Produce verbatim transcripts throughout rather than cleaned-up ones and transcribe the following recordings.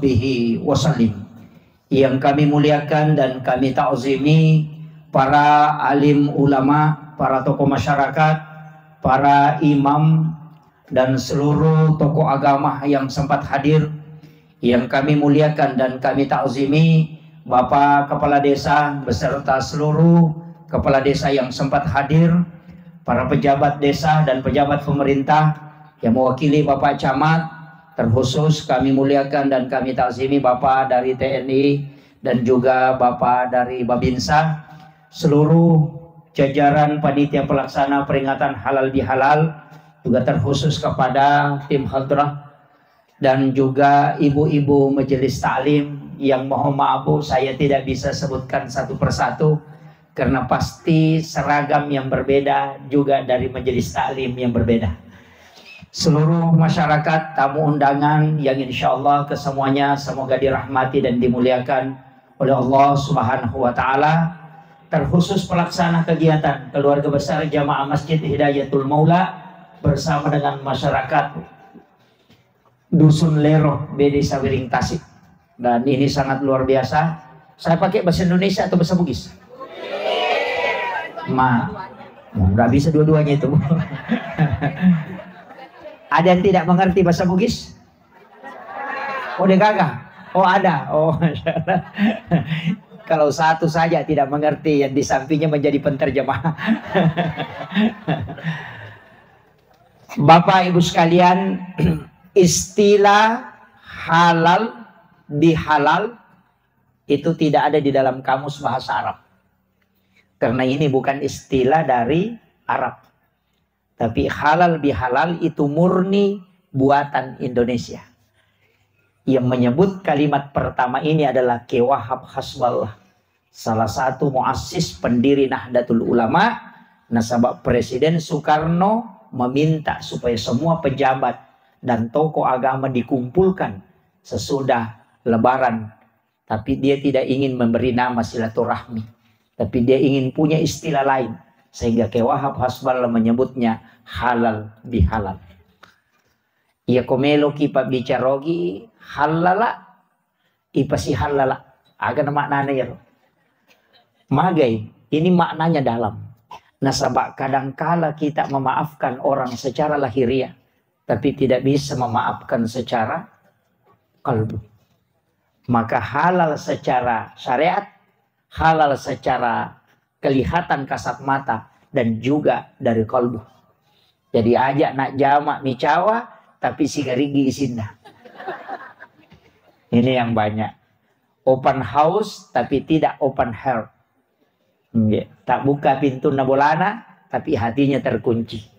Alaihi wasallim. Yang kami muliakan dan kami ta'zimi para alim ulama, para tokoh masyarakat, para imam, dan seluruh tokoh agama yang sempat hadir. Yang kami muliakan dan kami ta'zimi Bapak Kepala Desa beserta seluruh kepala desa yang sempat hadir, para pejabat desa dan pejabat pemerintah yang mewakili Bapak Camat, terkhusus kami muliakan dan kami ta'zimi Bapak dari T N I dan juga Bapak dari Babinsa, seluruh jajaran panitia pelaksana peringatan halal bihalal, juga terkhusus kepada tim hadrah dan juga ibu-ibu majelis taklim yang, mohon maaf Bu, saya tidak bisa sebutkan satu persatu karena pasti seragam yang berbeda juga dari majelis taklim yang berbeda. Seluruh masyarakat, tamu undangan yang insya Allah kesemuanya semoga dirahmati dan dimuliakan oleh Allah Subhanahu wa Ta'ala, terkhusus pelaksana kegiatan keluarga besar jamaah Masjid Hidayatul Maula bersama dengan masyarakat Dusun Lero, B D Sawiring Tasik. Dan ini sangat luar biasa. Saya pakai bahasa Indonesia atau bahasa Bugis? Ma, nggak bisa dua-duanya itu. Ada yang tidak mengerti bahasa Bugis? Oh, dia gagah. Oh, ada. Oh, kalau satu saja tidak mengerti, yang di sampingnya menjadi penterjemah. Bapak Ibu sekalian, istilah halal bihalal itu tidak ada di dalam kamus bahasa Arab. Karena ini bukan istilah dari Arab. Tapi halal bihalal itu murni buatan Indonesia. Yang menyebut kalimat pertama ini adalah Kiai Wahab Hasballah, salah satu muassis pendiri Nahdlatul Ulama, nasaba Presiden Soekarno meminta supaya semua pejabat dan tokoh agama dikumpulkan sesudah Lebaran, tapi dia tidak ingin memberi nama silaturahmi, tapi dia ingin punya istilah lain, sehingga Kiai Wahab Hasballah menyebutnya halal bihalal. Iya, ko meloki pabbicara ogi hallala, ipasihallala. Aga na maknana iyaro? Magai, ini maknanya dalam. Nasaba kadangkala kita memaafkan orang secara lahiriah, tapi tidak bisa memaafkan secara kalbu. Maka halal secara syariat, halal secara kelihatan kasat mata, dan juga dari kalbu. Jadi aja nak jama micawa, tapi sigarigi isinna. Ini yang banyak. Open house, tapi tidak open heart. Nggih. Tak buka pintunna bolana, tapi hatinya terkunci.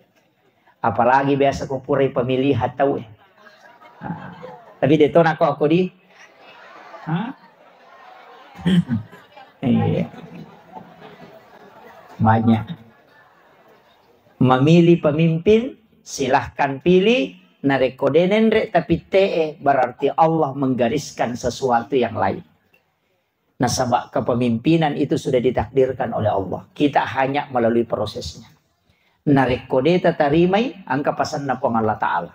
Apalagi biasa ko purai pemilihan tau e. Nah, tapi de to nako aku di. Hah? Iya. Banyak. Memilih pemimpin, silahkan pilih. Narekko de nenre tapi te'e, berarti Allah menggariskan sesuatu yang lain. Nasaba kepemimpinan itu sudah ditakdirkan oleh Allah. Kita hanya melalui prosesnya. Narekko de tatarimai, engka pasanna Puang Allah Ta'ala.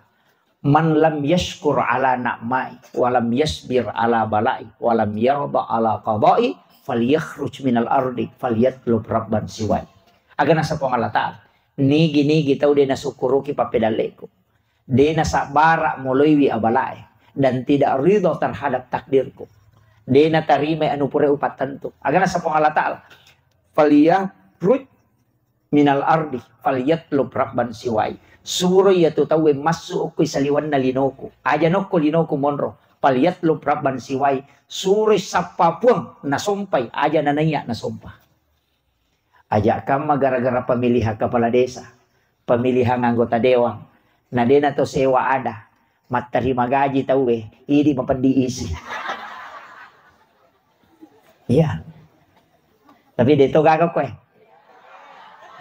"Man lam yashkur ala na'mai, wa lam yasbir ala balai, wa lam yarda ala qadai, falyakhruj minal ardi, falyatlub rabban siwai." Aga nasa Puang Allah Ta'ala, "Nigi-nigi tau de nasukkuruki pappedalleku, de nasabbara moloiwi abalae, dan tidak ridho terhadap takdirku, de natarimai anu pura upattentu." Aga nasa Puang Allah Ta'ala, "Falyakhruj minal ardi, falyatlub rabban siwai." Suroi iyatu tauwe massu okko saliwenna linoku. Aja nokko linoku monro. Falyatlub rabban siwai. Suroi sappa puang nasompai. Aja nanaiya nasompa. Aja kamma gara-gara pemilihan kepala desa, pemilihan anggota dewan, na dena to sewa ada, mattarima gaji tauwe, idi mapeddi isi. Iya. Tapi de to gaga koe.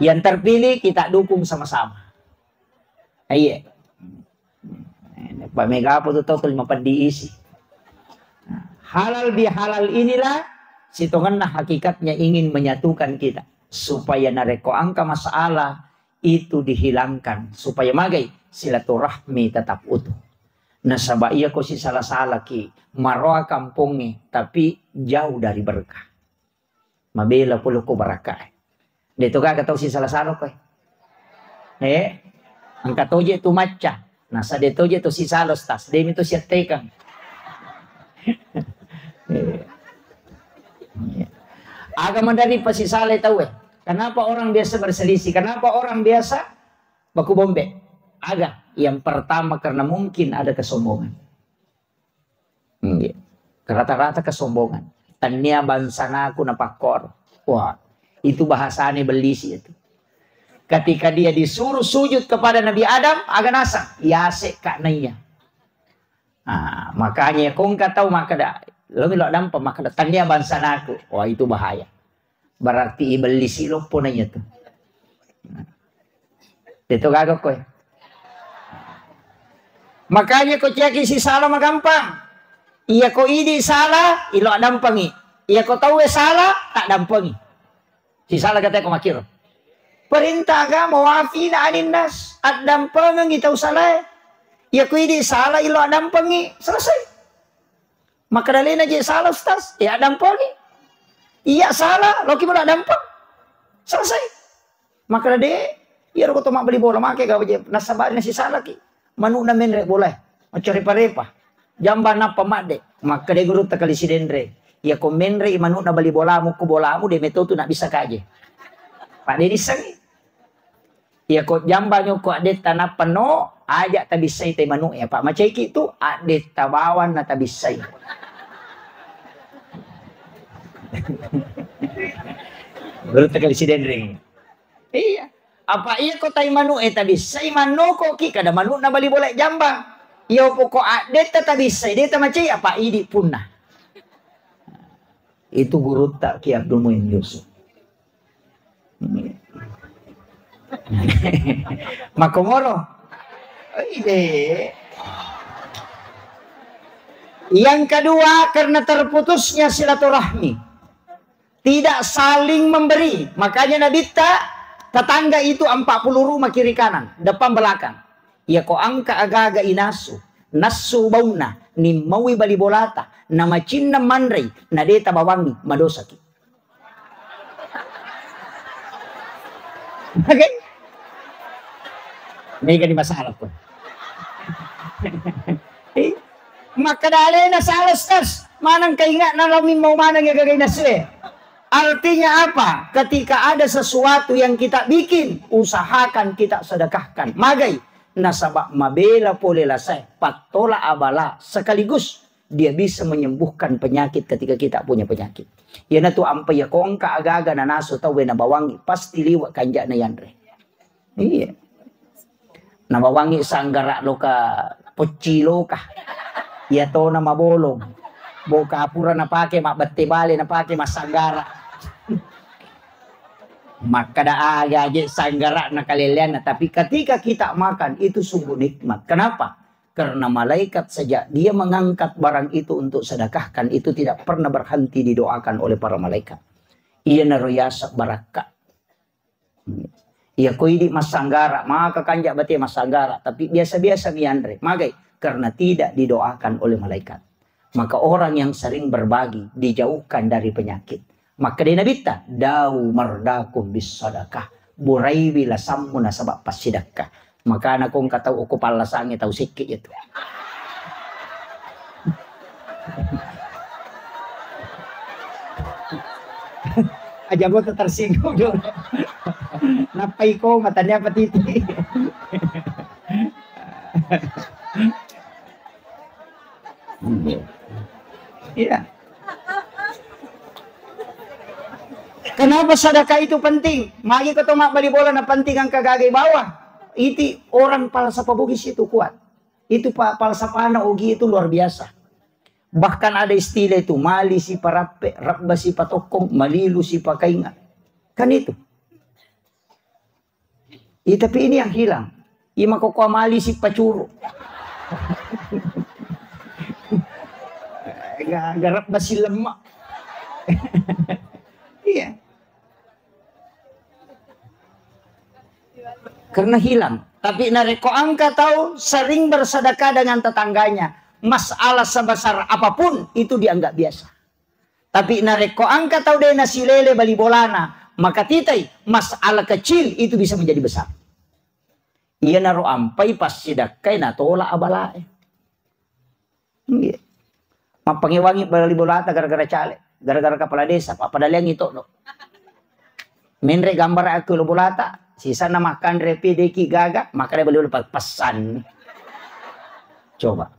Yang terpilih kita dukung sama-sama. Iya. Pak Mega apa tuh tau lima peddi isi. Halal bihalal inilah sitongenna hakikatnya ingin menyatukan kita supaya narekko angka masalah itu dihilangkan, supaya magai silaturahmi tetap utuh. Nasaba iya ko sisala-salaki, maroa kampongnge, tapi jauh dari berkah. Mabela pole ko barakkae. De to gaga tau sisala-sala koe. Eh, engka toje tu macca. Nasa de toje tu sisala, Ustaz. De mi tu siattekang. Eh. Aga madari pasisalai tauwe. Kenapa orang biasa berselisih? Kenapa orang biasa baku bombe? Aga. Yang pertama, karena mungkin ada kesombongan. Iya. Rata-rata kesombongan. Tania bangsanaku napakkoro. Wah, itu bahasane bellisi itu. Ketika dia disuruh sujud kepada Nabi Adam, aga naseng, yase ka naiya. Ah, makanya kongka tau makkeda, lo melo dampa makkeda, tania bangsanaku. Wah, itu bahaya. Berarti ibellisi loppo naiya tu. Itu gaga koe. Makanya ko ciaki sisala magampang. Iya ko idi sala, ilo addampengi. Iya ko tauwe sala, tak dampengi. Sisala kata ko makiro. Perintah agama wafina aninnas, addampengengi tau salae. Iya ko idi sala, ilo addampengi. Selesai. Makkeda lena je sala, Ustaz, ya dampengi. Iya sala, loki bola dampeng. Selesai. Makkeda de, iya roko to mabbali bola, make gawa je, nasaba na sisalaki. Manukna menre bola. Macca repa-repa. Jamba nappa madde. Makkeda guru takali sidenre. Iya ko menre i manukna bali bolamu, ku bolamu de metotu nak bisa kaje. Pak de dissengi. Iya ko jamba nyoko addetta nappa no, aja tabissai tai manu e, apa macaiki tu addetta bawang na tabissai. Baru takali sidenreng. Iya. Apa iya ko tai manu e tabissai mannoko ki kada manu na bali boleh jamba. Iya poko addetta tabissai deta macai apa idi punna. Itu gurutta Ki Abdul Muin Yusuf. Makomoro. Ide. Yang kedua, karena terputusnya silaturahmi. Tidak saling memberi. Makanya Nabitta, tetangga itu empat puluh rumah kiri kanan, depan belakang. Iya ko angka agaga inasu, nassu baunna, nimmaui bali bolata, namacinna manrei, nadeta bawangi, madosaki. Oke? Mega di masalah pun. Eh, makkeda alena salah, Ustaz. Maneng kaingatna lami mau maneng ya gagai nasue. Artinya apa? Ketika ada sesuatu yang kita bikin, usahakan kita sedekahkan. Magai, nasaba mabela pole lasai, pattola abala sekaligus dia bisa menyembuhkan penyakit ketika kita punya penyakit. Iyanatu ampa iya ko engka aga-aga nanasu tauwe nabawangi, pasti liwa kanja'na yanre. Iya. Nabawangi sanggara loka, pocci loka. Iya tona mabolong. Boka pura napake mabbette bale, napake massanggara. Makkada aga aje sanggara na kaleleanna, tapi ketika kita makan itu sungguh nikmat. Kenapa? Karena malaikat sejak dia mengangkat barang itu untuk sedekahkan, itu tidak pernah berhenti didoakan oleh para malaikat. Iyanaro yaseng barakka. Iya ko idi massanggara, maka kanja bate massanggara, tapi biasa-biasa mianre. Magai? Karena tidak didoakan oleh malaikat. Maka orang yang sering berbagi dijauhkan dari penyakit. Makkeda Nabitta, "Dau mardakum bis sadaqah." Buraiwi lasammu nasaba passidakka. Makana ko engka tau okko pallasangnge tau sikki je tu. Aja botto tersinggung dulu. Nappai ko matanya apa titi. Iya. Kenapa sedekah itu penting? Magi ko to mabbali bola na penting engka gagai bawah. Iti orang falsafah Bugis itu kuat. Itu pa falsafahna Ogi itu luar biasa. Bahkan ada istilah itu, mali si parappe, rabba si patokkong, malilu si pakainga. Kan itu. Iya, tapi ini yang hilang. Iya, makoko mali si pacuru. Ga-, garabba si lemma. Iya. Karena hilang. Tapi narekko engka tau sering bersedekah dengan tetangganya, masalah sebesar apapun itu dianggap biasa. Tapi narekko engka tau de' nasilele bali bolana, maka titai, masalah kecil itu bisa menjadi besar. Iyanaro ampai passidakkai natola abalae. Nggih. Mappangewangi bali bolata gara-gara caleg, gara-gara kepala desa, pappadaleangi toddo. Menre gambara aku lo bolata, sisanna makkanre pi deki gaga, makanya beli pa-, pesan. Coba.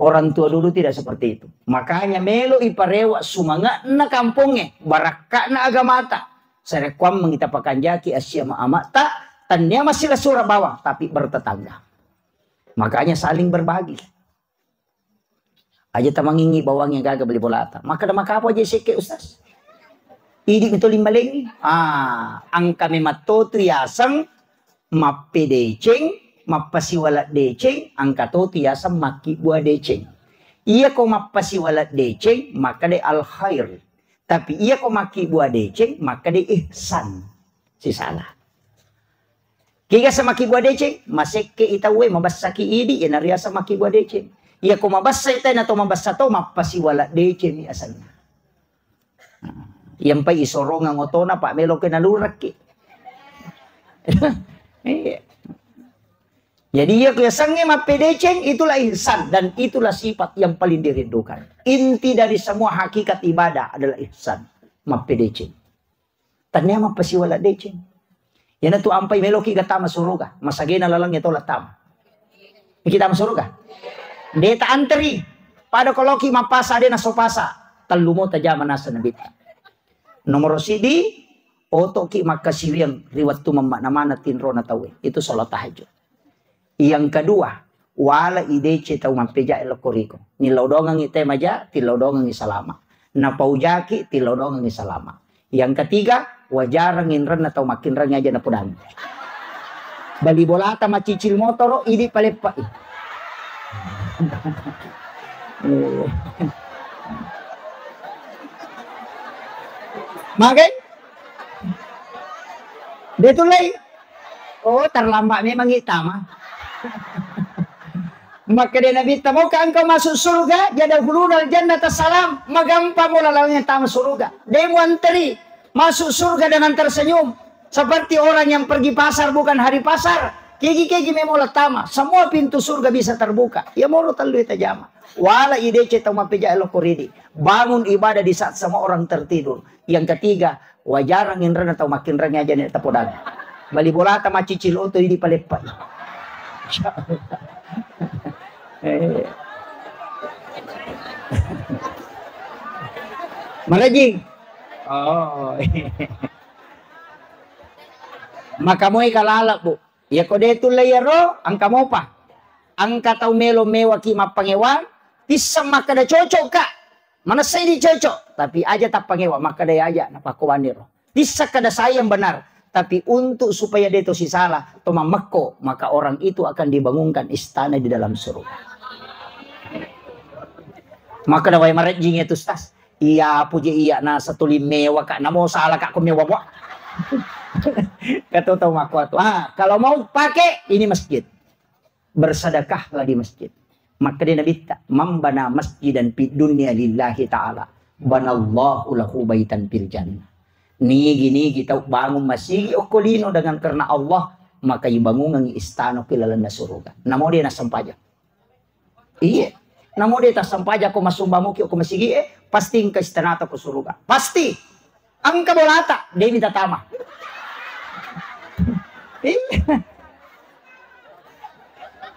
Orang tua dulu tidak seperti itu. Makanya melo iparewa sumange'na kampongnge, barakka'na agamata. Sarekkuammeng ita pakanjaki asia ma ama'ta, tannia masih sura bawang, tapi bertetangga. Makanya saling berbagi. Aja tamangingi bawangnge gaga beli bolata. Maka da makapo aja sekke, Ustaz. Idi mito limbalengi. Ah, engka memang totu yaseng mappedeceng, mappasiwala deceng, engka totu yaseng makkibua deceng. Iya ko mappasiwala deceng, maka de al khair. Tapi iya ko makkibua deceng, maka de ihsan. Sisala. Kiga sa makkibua deceng, masekke i tauwe, mabessaki idi, iya nariaseng makkibua deceng. Iya ko mabessa i tau, na to mabessa to, mappasiwala deceng mi asenna. Nah, iya mpai isorongang otona, Pak, melo ke nalurakki. Iya. Jadi iya ko yasengnge mappedeceng, itulah ihsan dan itulah sifat yang paling dirindukan. Inti dari semua hakikat ibadah adalah ihsan, mappedeceng. Tannia mappasiwala deceng. Iyanatu ampai meloki ga tama suruga, masagena lalengnge tola tama. Iki tama suruga. De ta anteri. Pada koloki mappasa de naso pasa. Tellu mo tajama nasa nabitta. Nomoro sidi, otoki makkasiwiang ri wettu mammakna maneng tinrona tauwe. Itu sholat tahajud. Yang kedua, wala i deceng tau mappeja e lokko riko. Nillau dongengi te maja, tillau dongengi salama. Napaujaki, tillau dongengi salama. Yang ketiga, wajareng inrenna tau makkinrengi aja napodangi. Bali bolata macicil motoro, idi paleppai. Magai? De tullei. Oh, terlambat memang i tama. Makkeda Nabitta, "Maukah engkau masuk surga? Yadkhulunal jannata salam." Magampang mo lalengnge tama surga. De muanteri. Masuk surga dengan tersenyum. Seperti orang yang pergi pasar bukan hari pasar. Kegi-kegi memo la tama. Semua pintu surga bisa terbuka. Iya moro tellu tajama. Wala i deceng tau mappeja e lokko ridi. Bangun ibadah di saat semua orang tertidur. Yang ketiga, wajareng inrenna tau makkinrengi aja ne tapodang. Bali bolata macicil oto idi paleppa. Eh. Marajing. Oh. Maka moi kalala, Bu. Iya ko de tulle iyaro, engka mopa. Engka tau melo mewaki mappangewang, tisseng makkeda cocok ka. Manessai di cocok, tapi aja tappangewa, makkeda aja napakkowaniro. Tisseng kada sayang benar, tapi untuk supaya de to sisala, to mammekko, maka orang itu akan dibangunkan istana di dalam surga. Makkeda wae marejjing itu, Ustaz. Iya, puji iya, na setuli mewa, Kak. Namo salah, Kak, ko mewa, Pak. Kata tahu aku, aku. Ah, kalau mau pakai, ini masjid. Bersedekahlah di masjid. Maka dia Nabi ta, "Man bana masjidan fid dunya lillahi ta'ala, banallahu lahu baitan fil jannah." Nigi-nigi tau bangun masigi okko lino dengan karena Allah, maka ibangungan istana ke lalanna surga. Namo dia nasempajang. Iye. Namo de tassempajang ko massumbang muki ko masigi e, pasti engka istanata ko suruga. Pasti. Engka bolata, de mi tatama. Iya.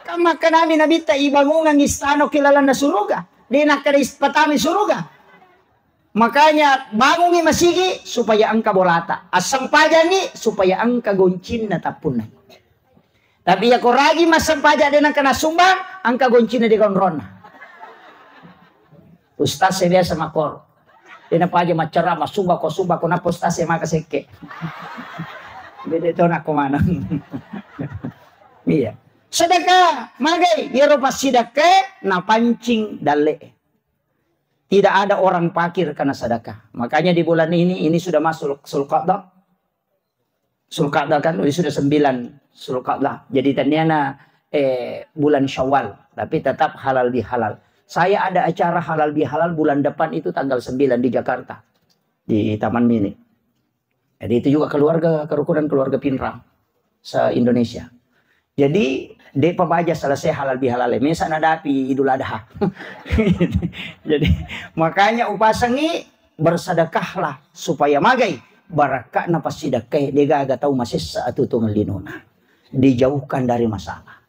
Kan makkanami Nabitta ibangungang istana ki lalanna suruga. De nakkeda is-, patami suruga. Makanya bangungi masigi supaya engka bolata. Assempajangi supaya engka goncinna tappunna. Tapi iya ko ragi massempajang de nengka nasumbang, engka goncinna de konronna. Ustaz saya biasa makor. De napaja maccara, masumba ko, sumba ko, nappa ustaz saya maka sekke. Bede to nakko maneng. Iya. Sedekah, magai, iyaro passidakkae napancing dalle. Tidak ada orang fakir karena sedekah. Makanya di bulan ini, ini sudah masuk Sulqa'dah. Zulqa'dah kan, ini sudah sembilan Zulqa'dah. Jadi taniana, eh, bulan Syawal, tapi tetap halal bihalal. Saya ada acara halal bihalal bulan depan itu tanggal sembilan di Jakarta, di Taman Mini. Jadi itu juga keluarga, kerukunan keluarga Pinrang se-Indonesia. Jadi, de'pa baja selesai halal bihalal, mesa nadapi Idul Adha. Jadi, makanya upasengi, bersedekahlah supaya magai barakka'na passidekkae, de'gaga tau masessa atuo-tuongeng linona. Dijauhkan dari masalah.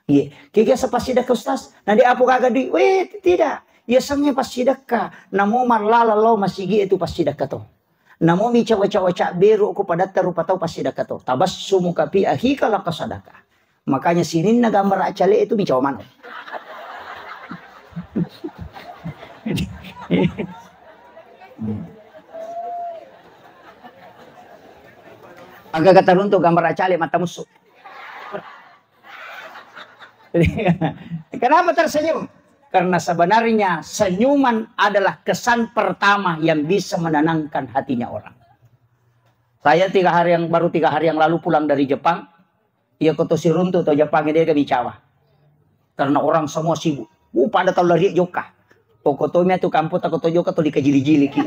Iya, kega sepassidekka, Ustaz? Na de' apa gaga dui? Weh, tidak. Iya, sengnge passidekka. Namo mallala lao masigi itu passidekka to. Namo micawa-cawa cabberu ko padatta rupa tau passidekka to. Tabassumuka fi akhika laka sadaqah. Makanya sininna gambar acale itu micawa mano. Aga kata runtu gambar acale mata musuh. Kenapa tersenyum? Karena sebenarnya senyuman adalah kesan pertama yang bisa menenangkan hatinya orang. Saya tiga hari yang, baru tiga hari yang lalu pulang dari Jepang, iya koto siruntu to Jepang, de' ga micawa. Karena orang semua sibuk. Uh, pada tau lari jokka. Pokok to mia tu kampung tako to jokka to dikajili-jili ki.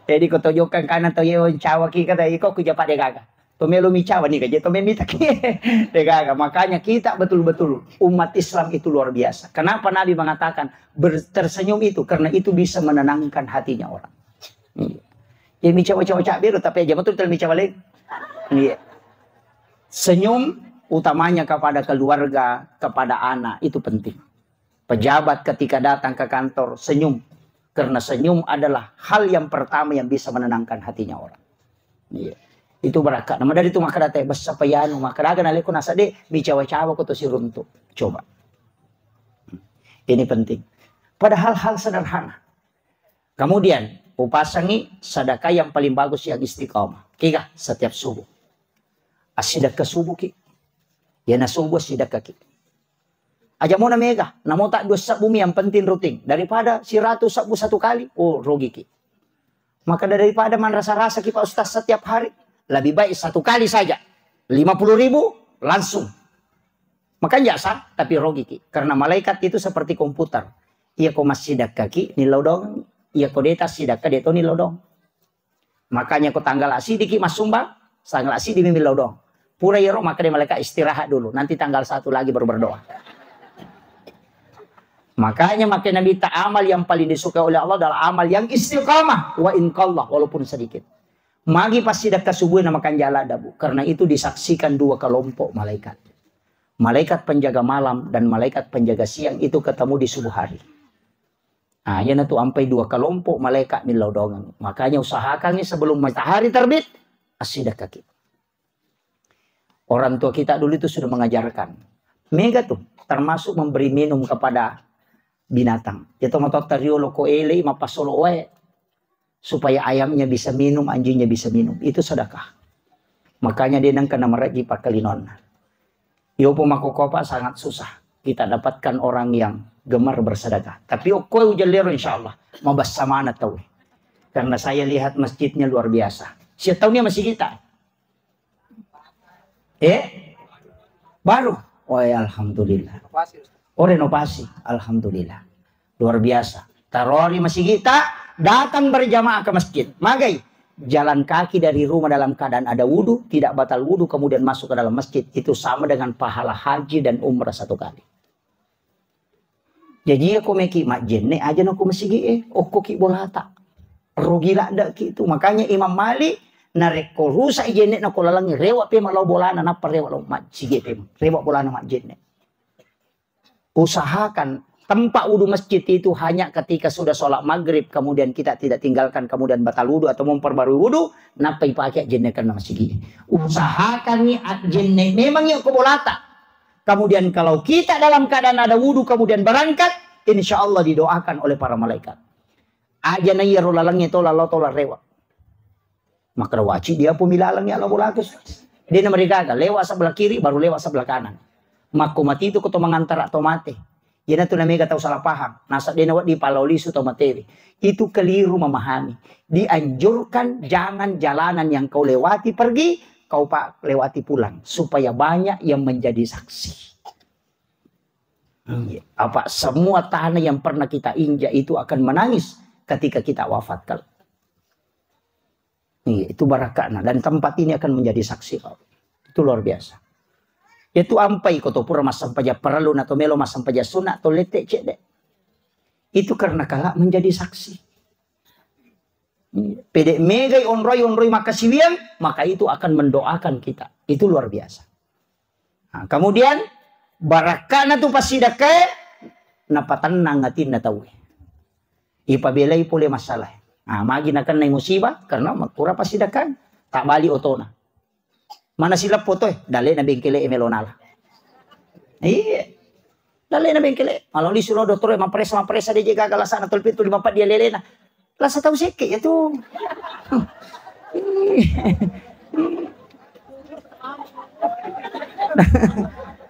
Jadi koto jokka kana to ye cawa ki kata iko ku japa de'gaga. To melo micawa ni gaje to memita ki. De'gaga. Makanya kita betul-betul umat Islam itu luar biasa. Kenapa Nabi mengatakan ber-, tersenyum itu? Karena itu bisa menenangkan hatinya orang. Iya. Ya micawa-cawa cabberu tapi aja betul tel micawa lain. Iya. Senyum utamanya kepada keluarga, kepada anak itu penting. Pejabat ketika datang ke kantor senyum. Karena senyum adalah hal yang pertama yang bisa menenangkan hatinya orang. Iya. Itu berakka. Nama dari itu maka datang bessa payanu, maka daga naleko nasa de' micawa-cawa ko to siruntu. Coba. Ini penting. Padahal hal sederhana. Kemudian, upasangi sedekah yang paling bagus yang istiqomah. Kega setiap subuh. Assidekka subuh ki. Yana subuh assidekka ki. Aja mona mega, namo tak dua sebbu mi yang penting rutin. Daripada seratus sebbu satu kali, oh rugi ki. Maka daripada manrasa-rasa ki Pak Ustaz setiap hari, lebih baik satu kali saja. Lima puluh ribu langsung. Makanja sa, tapi rogi ki. Karena malaikat itu seperti komputer. Iya ko massidekka ki, nillau dong. Iya ko de' tassidekka, de' to nillau dong. Makanya ko tanggal asidi ki massumbang, tanggal asidi mi millau dong. Pura iyaro maka de' malaikat istirahat dulu. Nanti tanggal satu lagi baru berdoa. Makanya maka Nabi ta amal yang paling disukai oleh Allah adalah amal yang istiqamah. Wa in qalla, walaupun sedikit. Magi passidekka subuh na makanja ladda, Bu. Karena itu disaksikan dua kelompok malaikat. Malaikat penjaga malam dan malaikat penjaga siang itu ketemu di subuh hari. Nah, iyanatu ampai dua kelompok malaikat millau dongeng. Makanya usahakan sebelum matahari terbit, assidekka ki. Orang tua kita dulu itu sudah mengajarkan. Mega tuh, termasuk memberi minum kepada binatang. Itu motor tariolo ko elei, mappasolo wae. Supaya ayamnya bisa minum, anjingnya bisa minum. Itu sedekah. Makanya dia nengka namarajji pakkalinonna. Yopo makokopa sangat susah kita dapatkan orang yang gemar bersedekah. Tapi okkoe ujellero, insya Allah, mabessa mana tau. Karena saya lihat masjidnya luar biasa. Siap tahu nih masih kita? Eh? Baru? Oh ya, alhamdulillah. Oh, renovasi. Alhamdulillah. Luar biasa. Tarori masigita, datang berjamaah ke masjid. Magai? Jalan kaki dari rumah dalam keadaan ada wudu, tidak batal wudu, kemudian masuk ke dalam masjid. Itu sama dengan pahala haji dan umrah satu kali. Jaji, iya ko meki majjenne, aja nako masigi e, okko ki bolata. Rugi ladda ki tu. Makanya Imam Malik, narekko rusak i jenne nako lalangi, rewa pe malao bolana, nappa rewa lao majjigi pe, rewa bolana majjenne. Usahakan tempat wudu masjid itu hanya ketika sudah sholat maghrib, kemudian kita tidak tinggalkan, kemudian batal wudu atau memperbarui wudu, nappa ipake jennekenna masigi. Usahakan ni jenne memang iya ko bolata. Kemudian kalau kita dalam keadaan ada wudu, kemudian berangkat, insya Allah didoakan oleh para malaikat. Aja na iyaro lalengnge tola lao tola rewa. Makkeda waci dia pun bilalang ya Allah bolaku. Dia na marigaga, lewat sebelah kiri, baru lewat sebelah kanan. Makko mati itu ko to mangantara to mate. Iyanatu namega tau salah paham. Nasa dena wedding palaolisu tau matewe. Itu keliru memahami. Dianjurkan jangan jalanan yang kau lewati pergi, kau, Pak, lewati pulang supaya banyak yang menjadi saksi. Iya. Apa semua tanah yang pernah kita injak itu akan menangis ketika kita wafat, kalau. Iya, itu barakakna. Dan tempat ini akan menjadi saksi, Pak. Itu luar biasa. Itu ampai ko to pura massempajang parellu na to melo massempajang sunna to lette cedde. Itu karena kala menjadi saksi. Iya. Pede megai onroi, onroi makkasiwiang, maka itu akan mendoakan kita. Itu luar biasa. Nah, kemudian, barakkana tu passidakkae, napatennang atinna tauwe. Ipabelai pole masalah. Nah, magi nakennai musibah, karena makkura passidakkae, tak bali otona. Mana sileppo toe, dalena bengkele e melo nala. Iya. Dalena bengkele, malo lisu lo dottoro e, mapresa, mapresa de je gaga lasana tolpi tu lima empat dia lelena. Lasa tau sekke ya tu.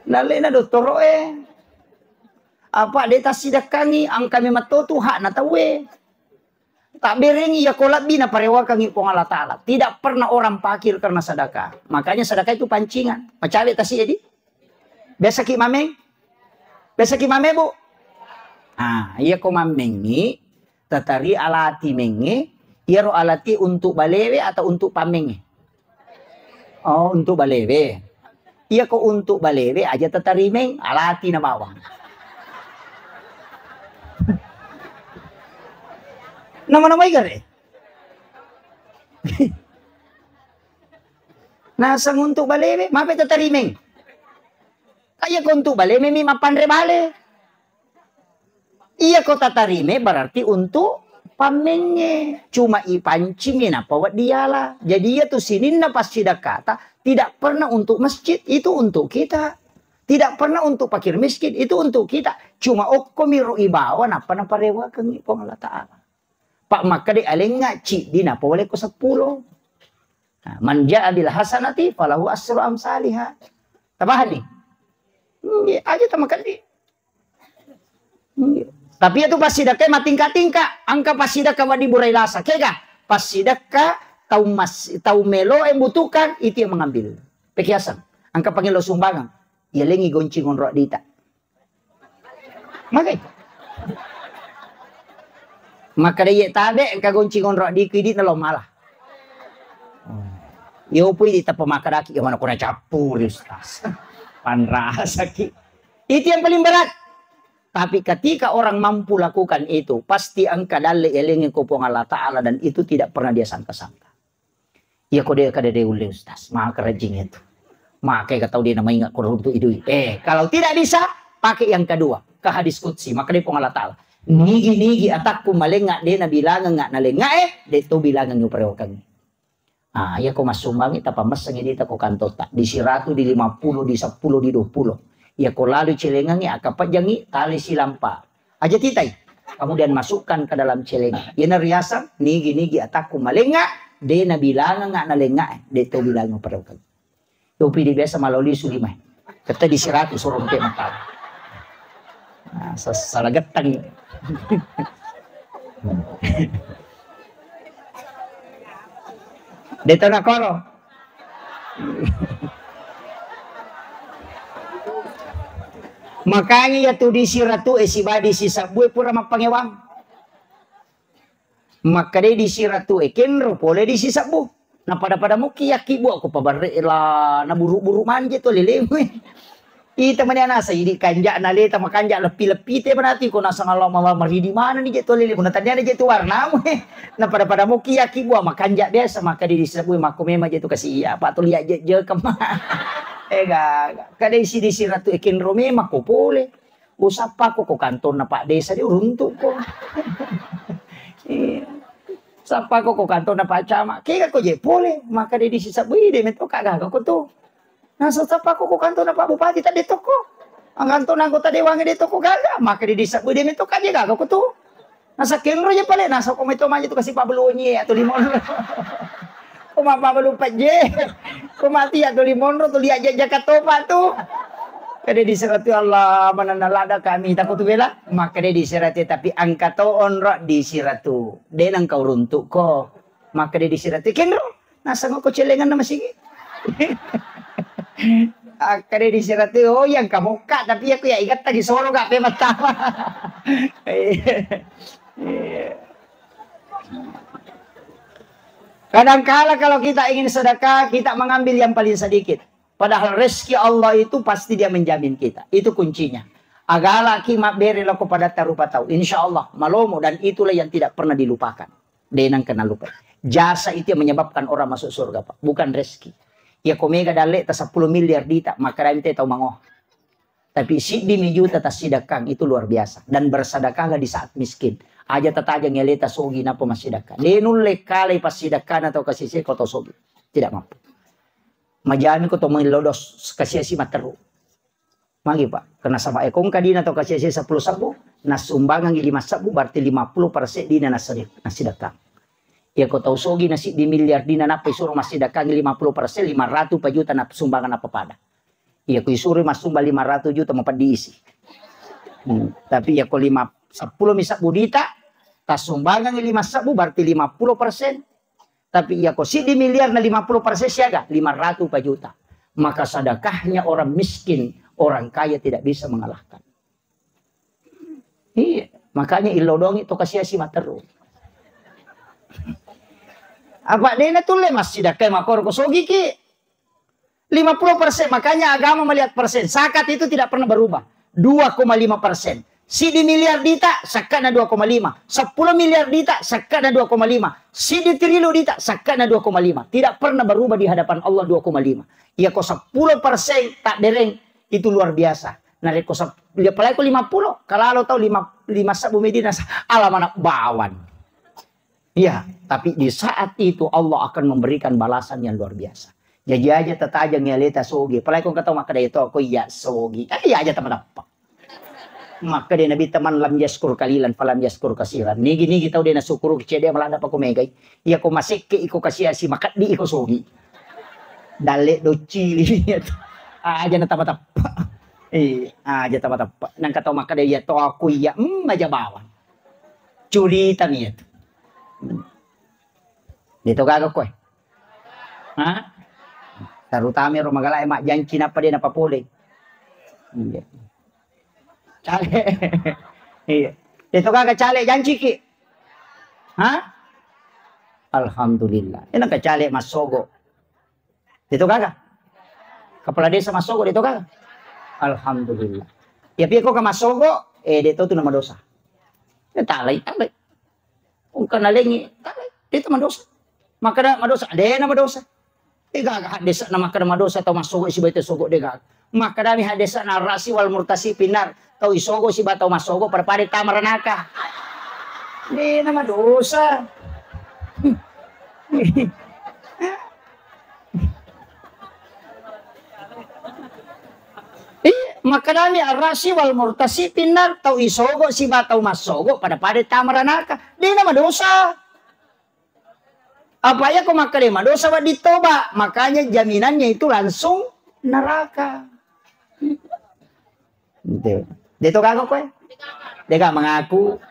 Nalena dottoro e. Apa de tassidakkangi, angka memang to tu hakna tauwe. Tabberengi iya ko lebbi naparewakangi Puang Allah Ta'ala. Tidak pernah orang fakir karena sedekah. Makanya sedekah itu pancingan. Macawe tasi edi? Biasa ki mameng? Biasa ki mameng, Bu? Ah, iya ko mamengi, tatari alati menge, iyaro alati untuk balewe atau untuk pamenge? Oh, untuk balewe. Iya ko untuk balewe aja tatarimeng, alati na bawang. Nama-namai gare. Naseng untuk balewe, mape tatarimeng. Iya ko untuk balewe mi mapanre bale. Iya ko tatarime berarti untuk pammengnge. Cuma ipancingi nappa wedding yala. Jadi iya tu sininna passidakkata tidak pernah untuk masjid, itu untuk kita. Tidak pernah untuk fakir miskin, itu untuk kita. Cuma okkomi ro ibawa nappa naparewakengngi Puang Allah Ta'ala. Pak makkede alengnga ciddi nappa wale ko seppulo. Nah, man ja'a bil hasanati falahu asru amsaliha. Tapahanni? Nggih, aja tamakeddi. Tapi itu passidakka matingka-tingka, angka passidakka wedding burai lasa. Kega? Passidakka tau mas-, tau melo e butuhkan, itu yang mengambil. Pekiasang. Angka pangelo sumbangan. Yalengi gonci ngonro dita. Magai. Makkeda iye tabe engka gonci ngonro diku idi nalo mala. Yo pui di tapa makkadaki ya mana kuna cappuri, Ustaz. Panrasaki. Itu yang paling berat. Tapi ketika orang mampu lakukan itu, pasti engka dalle elengi ko Puang Allah Ta'ala dan itu tidak pernah dia sangka-sangka. Iya ko de kada de ulle, Ustaz. Maka rajing itu. Maka kata dia nama ingat ko runtu idui. Eh, kalau tidak bisa, pakai yang kedua. Ke hadis qudsi. Maka dia Puang Allah Ta'ala. Nigi-nigi atakku malenga de nabilangeng nalenga eh, de to bilangeng uparewakangi. Ah, iya ko massumbangi, tapamessengi dita ko kantota. Di siratu, di lima puluh, di seppulo, di dua puluh. Iya ko lalu celengangi, akapajjangi, tali silampa. Aja titai. Kemudian masukkan ke dalam celengan. Iyana riaseng, nigi-nigi atakku malenga, de nabilangeng nalenga, de to bilangeng uparewakangi. Topi di biasa maloli sulima. Kata di siratu surong pe mata. Nah, sasala gettang. De to nakoro. Makanya ya tu di siratu e sibadi sisabbu e pura mappangewang. Makkadai di siratu e kenro pole di sisabbu. Na pada-pada mukki yakki bua ko pabarre la na buru-buru manje to lelemu e. Ita mani anasa idi kanja na leta makanja leppi-leppi te manati ko nasang Allah mama maridi mana ni je to lelemu na tania je tu warnamu e. Na pada-pada mukki yakki bua makanja biasa makkadai di sisabbu e makko memang je tu kasi iya apa to liak je je kema. Ega kadai si di siratu e kenro memang ko pole. Usappako ko kantonna Pak Desa, de uruntu'ko. Iya. Sappako ko kantonna Pak Camat, kega ko je pole, makkeda di sisabbu, "Ih, de metto ka gaga ko tu." Nah, sappako ko kantonna Pak Bupati, tadi tokko. Kantonna anggota dewan de tokko gaga, makkeda di sisabbu, "De metto ka je gaga ko tu." Nasa kenro je pale, nasa ko meto maju tu kasi pabelonye atau limonro. Ko ma pabelu pejje. Ko mati atau limonro tu liak jajaka topa tu. Kada di siratu Allah mananna lada kami tako tu bela. Maka de di siratu tapi angka to onro di siratu. De nang kau runtuk ko. Maka de di siratu kenro. Nasa ko celengan nama sigi. Akkeda di siratu, "Oh, yang kamu kak, tapi aku ya ingat tadi soro gak pe mattama." Iya. Iya. Kadangkala kalau kita ingin sedekah, kita mengambil yang paling sedikit. Padahal rezeki Allah itu pasti Dia menjamin kita. Itu kuncinya. Agalaki mabbere loko pada tarupa tau. Insya Allah, malomo, dan itulah yang tidak pernah dilupakan. De nengka nalupai. Jasa itu yang menyebabkan orang masuk surga, Pak. Bukan rezeki. Ya, ko mega dalle ta sepuluh miliar dita, maka dai te tau mangoh. Tapi siddi mi juta tassidakkang, itu luar biasa. Dan bersedekahlah di saat miskin. Aja tatajang aleta sogi napa massidakkang. De nulle kalai passidakkana tau kasise ko tau sogi. Tidak mampu. Majami ko to mellodos kasiasi matteru. Magi, Pak? Karena sama ekong kadina tau kasiasi sepuluh sebbu, nassumbangangi lima sebbu, berarti lima puluh persen dina nassedi-, nassidakkang. Iya ko tau sogi na siddi miliar dina nappa isuro massidakkang lima puluh persen, lima ratus pa juta na sumbangan apa pada. Iya ko isuro massumbang lima ratus juta mapeddi isi. Hmm. Tapi iya ko lima, sepuluh mi sebbu dita, tassumbangangi lima sebbu berarti lima puluh persen. Tapi iya ko siddi miliar na lima puluh persen siaga, lima ratus pa juta. Maka sedekahnya orang miskin, orang kaya tidak bisa mengalahkan. Iya, makanya illodongi to kasiasi matteru. Apa dena tulle massidakkai makoro ko sogi ki? Lima puluh persen, makanya agama melihat persen. Zakat itu tidak pernah berubah. Dua koma lima persen. Siddi miliar dita, sakkana dua koma lima. Sepuluh miliar dita, sakkana dua koma lima. Siddi triliun dita, sakkana dua koma lima. Tidak pernah berubah di hadapan Allah dua koma lima. Iya ko sepuluh persen tak dereng, itu luar biasa. Narekko sep-, apalagi ko lima puluh, kalalo tau lima, lima sebbu medina, sa-, ala mana bawan. Iya, tapi di saat itu Allah akan memberikan balasan yang luar biasa. Jaji aja tatajang aleta sogi. Apalagi ko engka tau makkeda, "Iya to, ko iya sogi." Eh, iya aja tama tappa. Makkeda Nabi, "Teman lam yaskur kalilan, falam yaskur kasiran." Nigi-nigi tau de nasukuru cede malada pako megai. Iya ko masekke iko kasiasi, makeddi iko sogi. Dalle doccili. Aja na tama tappa. Eh, aja tama tappa. Nangka tau makkeda, "Iya to, ko iya." Hmm, aja bawang. Curita mi itu. Itu gaga koe. Ha? Terutama ro magala e majjanci nappa de napapole. Iya. Cale. Iya. Itu gaga cale janci ki. Ha? Alhamdulillah. Ini ke cale massogo. Itu gaga. Kepala desa massogo itu gaga. Alhamdulillah. Ya pia ko ka massogo, eh, de to tu nama dosa. Ya talai, talai. Engka nalengi, talai, de to madosa. Makkeda madosa, de na madosa. De gaga haddesana makkeda madosa tau massogo sibawa tau sogo, de gaga. Makkedami haddesana rasi wal murtasi finnar, tau isogo sibawa tau massogo pada-pada tama ranaka. De na madosa. Iya, makkedami arrasi wal murtasi finnar, tau isogo sibawa tau massogo pada-pada tama ranaka. De na madosa. Apa iya ko makkeda madosa wedding toba, makanya jaminannya itu langsung neraka. Itu. De to gaga koe? Dega mengaku.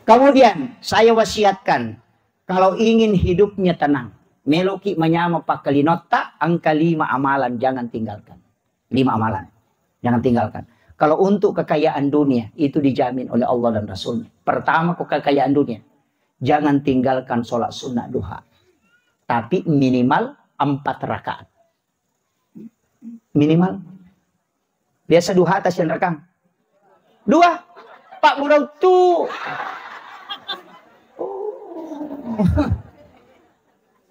Kemudian saya wasiatkan, kalau ingin hidupnya tenang, meloki manyameng pakkalinotta, engka lima amalan jangan tinggalkan. Lima amalan. Jangan tinggalkan. Kalau untuk kekayaan dunia, itu dijamin oleh Allah dan Rasulnya. Pertama, ko kekayaan dunia, jangan tinggalkan sholat sunnah duha. Tapi minimal empat rakaat. Minimal. Biasa duha ta sianrakang? Dua. Pak Burau tu. Oh.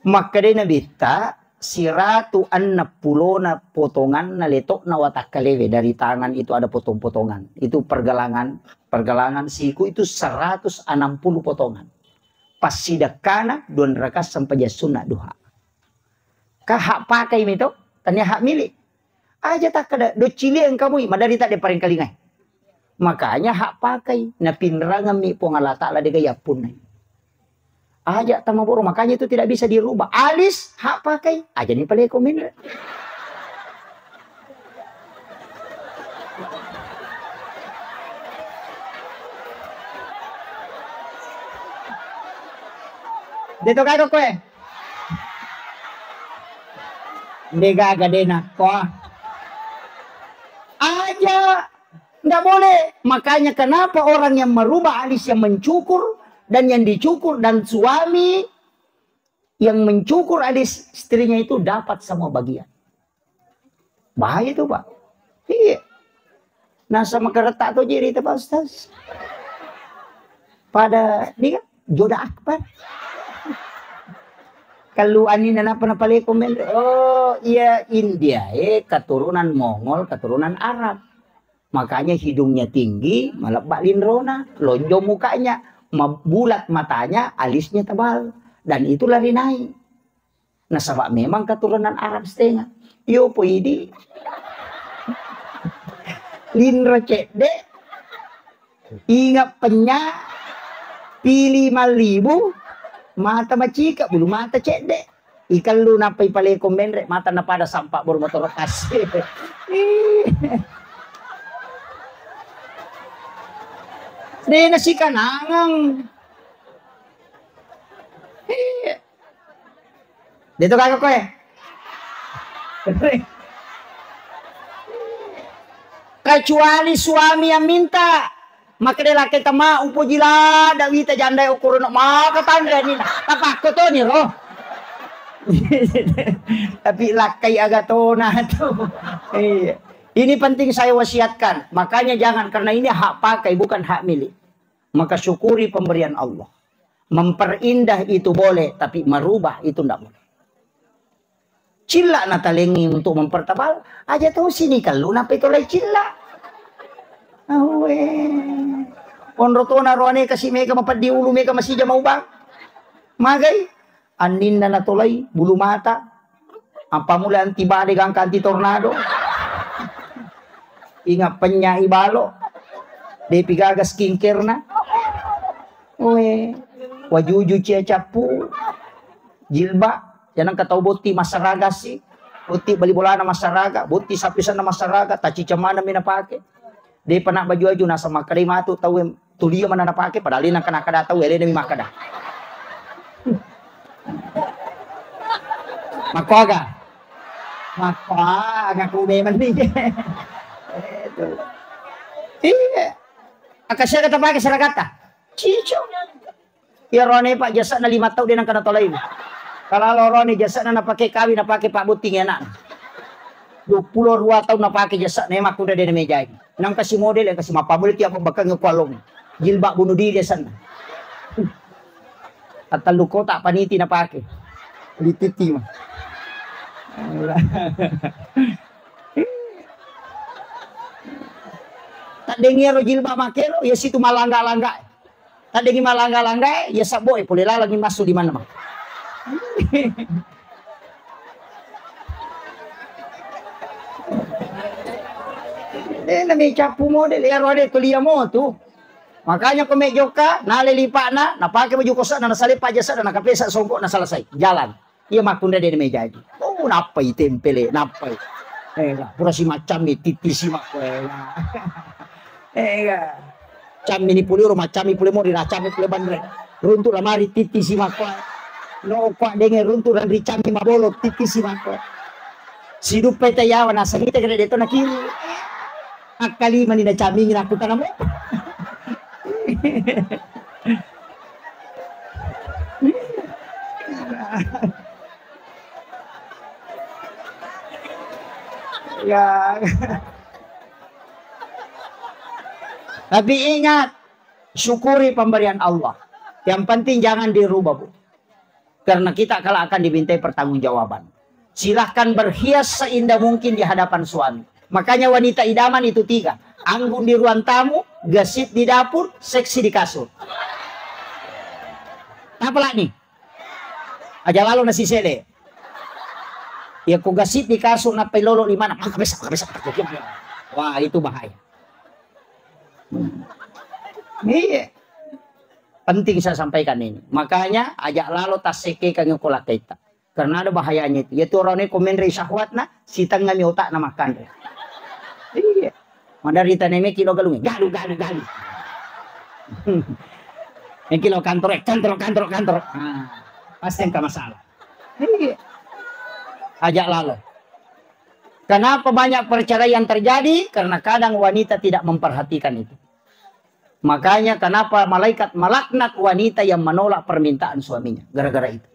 Makkedai Nabitta, siratu enneng pulona potonganna letokna watakkalewe, dari tangan itu ada potong-potongan. Itu pergelangan, pergelangan siku itu seratus enam puluh potongan. Passidekkana dua rakaat sempajang sunna duha. Ka hak pakai mi to, tania hak milik. Aja takkeda, "Doccili engka mui, maderita de parengkalingai." Makanya hak pakai, napinrangemmi Puang Allah Ta'ala dega yappunnai. Aja tamaboro, makanya itu tidak bisa dirubah. Alis hak pakai, aja ni paleko minre. De to gaga koe. De gaga de nakko. Aja, nggak boleh. Makanya kenapa orang yang merubah alis yang mencukur dan yang dicukur dan suami yang mencukur alis istrinya itu dapat semua bagian. Bahaya itu, Pak. Iya. Nasa makaretta to jadi itu, Pak Ustaz. Pada ini kan joda akbar. Kalau anina napa napale komen, oh iya India, eh keturunan Mongol, keturunan Arab. Makanya hidungnya tinggi, malebbak linrona, lonjong mukanya, ma-, bulat matanya, alisnya tebal. Dan itu lari naik. Nasaba memang keturunan Arab setengah. Yo po idi. Linro cedde. Ingat penya. Pili malibu. Mata macika, bulu mata cedde. Ikellu nappa ipaleko menre, mata napada sampa boro motoro kasi. Ih. De nasikanangang. Ih. De to gaga koe. Kecuali suami yang minta. Makkeda lakkaita, "Ma, upoji ladda wita jandae okkorona." Maka tangga ni. Tapakko toni ro. Tapi lakkai agatona tu. Iya. Ini penting saya wasiatkan. Makanya jangan, karena ini hak pakai, bukan hak milik. Maka syukuri pemberian Allah. Memperindah itu boleh, tapi merubah itu ndak boleh. Cilla natalengi untuk mempertebal, aja to sini kellu nappa itolai cilla. Awe. Onro tona roane kasi mega mapeddi ulu mega masija maubang. Magai, anninna natolai bulu mata. Apa mulai anti badai gangka anti tornado. Ingat pennyai balo. Depi gaga skincare na. Oe, wajuju cia cappu, jilbab, jangan kau tau botti massaraga si, botti bali bolana massaraga, botti sapisanna massaraga, tacica maneng mi napake. De pernah baju-baju nasa makkeda matu tau tulia mana napake, padahal nang kana kada tau elena mi makkeda. Makkoaga? Makkoaga ku memang ni. Itu. Iya. Akasiaga tapake seragata? Cicu. Iya rone Pak jasana lima tau de nang kana tolai. Kalau rone jasana napake kawin, napake Pak Botting anak. Dua puluh dua tahun napake jasana, emang kuda de namejai. Nang kasi model, yang kasi mapamule tiap pembakang kualong. Jilbab bunuh diri sana. Atau kota paniti napake. Dititi mah. Taddengi ero jilbab makero, ya situ malangga-langga. Taddengi malangga-langga, ya sabbo e pole lalangi massu di mana mah. Eh, nami cappu model, ya rode kuliah mo tu. Makanya ko mejokka, nale lipakna, napake baju kosakna, nasale pajasakna, nakapesa songkok, na selesai. Jalan. Iya makkunda de mejaji. Oh, nappai tempele, nappai. Eh, pura si macammi titti si makko. Eh, cammi ni puliro, macammi pule mori, na cammi pule banre. Runtu lamari titti si makko. No kwa denge runtu dan ricammi mabolo titti si makko. Siduppai tayawa nasangita kede deto na kiri. Akkalima ni na cammi ni nakutana mo. Ya. Tapi ingat, syukuri pemberian Allah. Yang penting jangan dirubah, Bu. Karena kita kelak akan dimintai pertanggungjawaban. Silahkan berhias seindah mungkin di hadapan suami. Makanya wanita idaman itu tiga. Anggun di ruang tamu, gesit di dapur, seksi di kasur. Apa lagi? Aja lalo nasi sele. Ya ku gesit di kasur, nappai lolo di mana? Maka bisa, maka bisa. Wah, itu bahaya. Iya. Penting saya sampaikan ini. Makanya ajak lalo tassekke kan ko lakkaita. Karena ada bahayanya itu. Ya tu orang ini komen ri syahwatna, sitengah mi otakna makan. Iya. Madari taneme kilo galung. Galu, galu, galu. Yang kilo kantor, eh, kantor, kantor, kantor. Nah. Pasti engka masalah. Iya. Ajak lalo. Kenapa banyak perceraian terjadi? Karena kadang wanita tidak memperhatikan itu. Makanya kenapa malaikat melaknat wanita yang menolak permintaan suaminya. Gara-gara itu.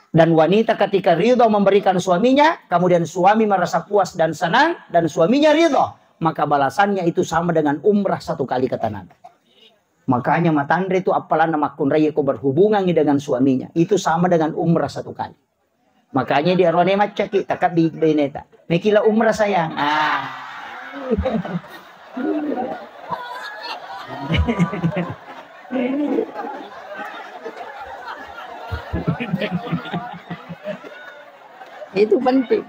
Dan wanita ketika ridho memberikan suaminya, kemudian suami merasa puas dan senang, dan suaminya ridho, maka balasannya itu sama dengan umrah satu kali, kata Nabi. Makanya matanre itu appalanna makkunrai ko berhubungan dengan suaminya, itu sama dengan umrah satu kali. Makanya di arone maccaki, takabbi beneta. Mekila umrah sayang. Ah. Itu penting.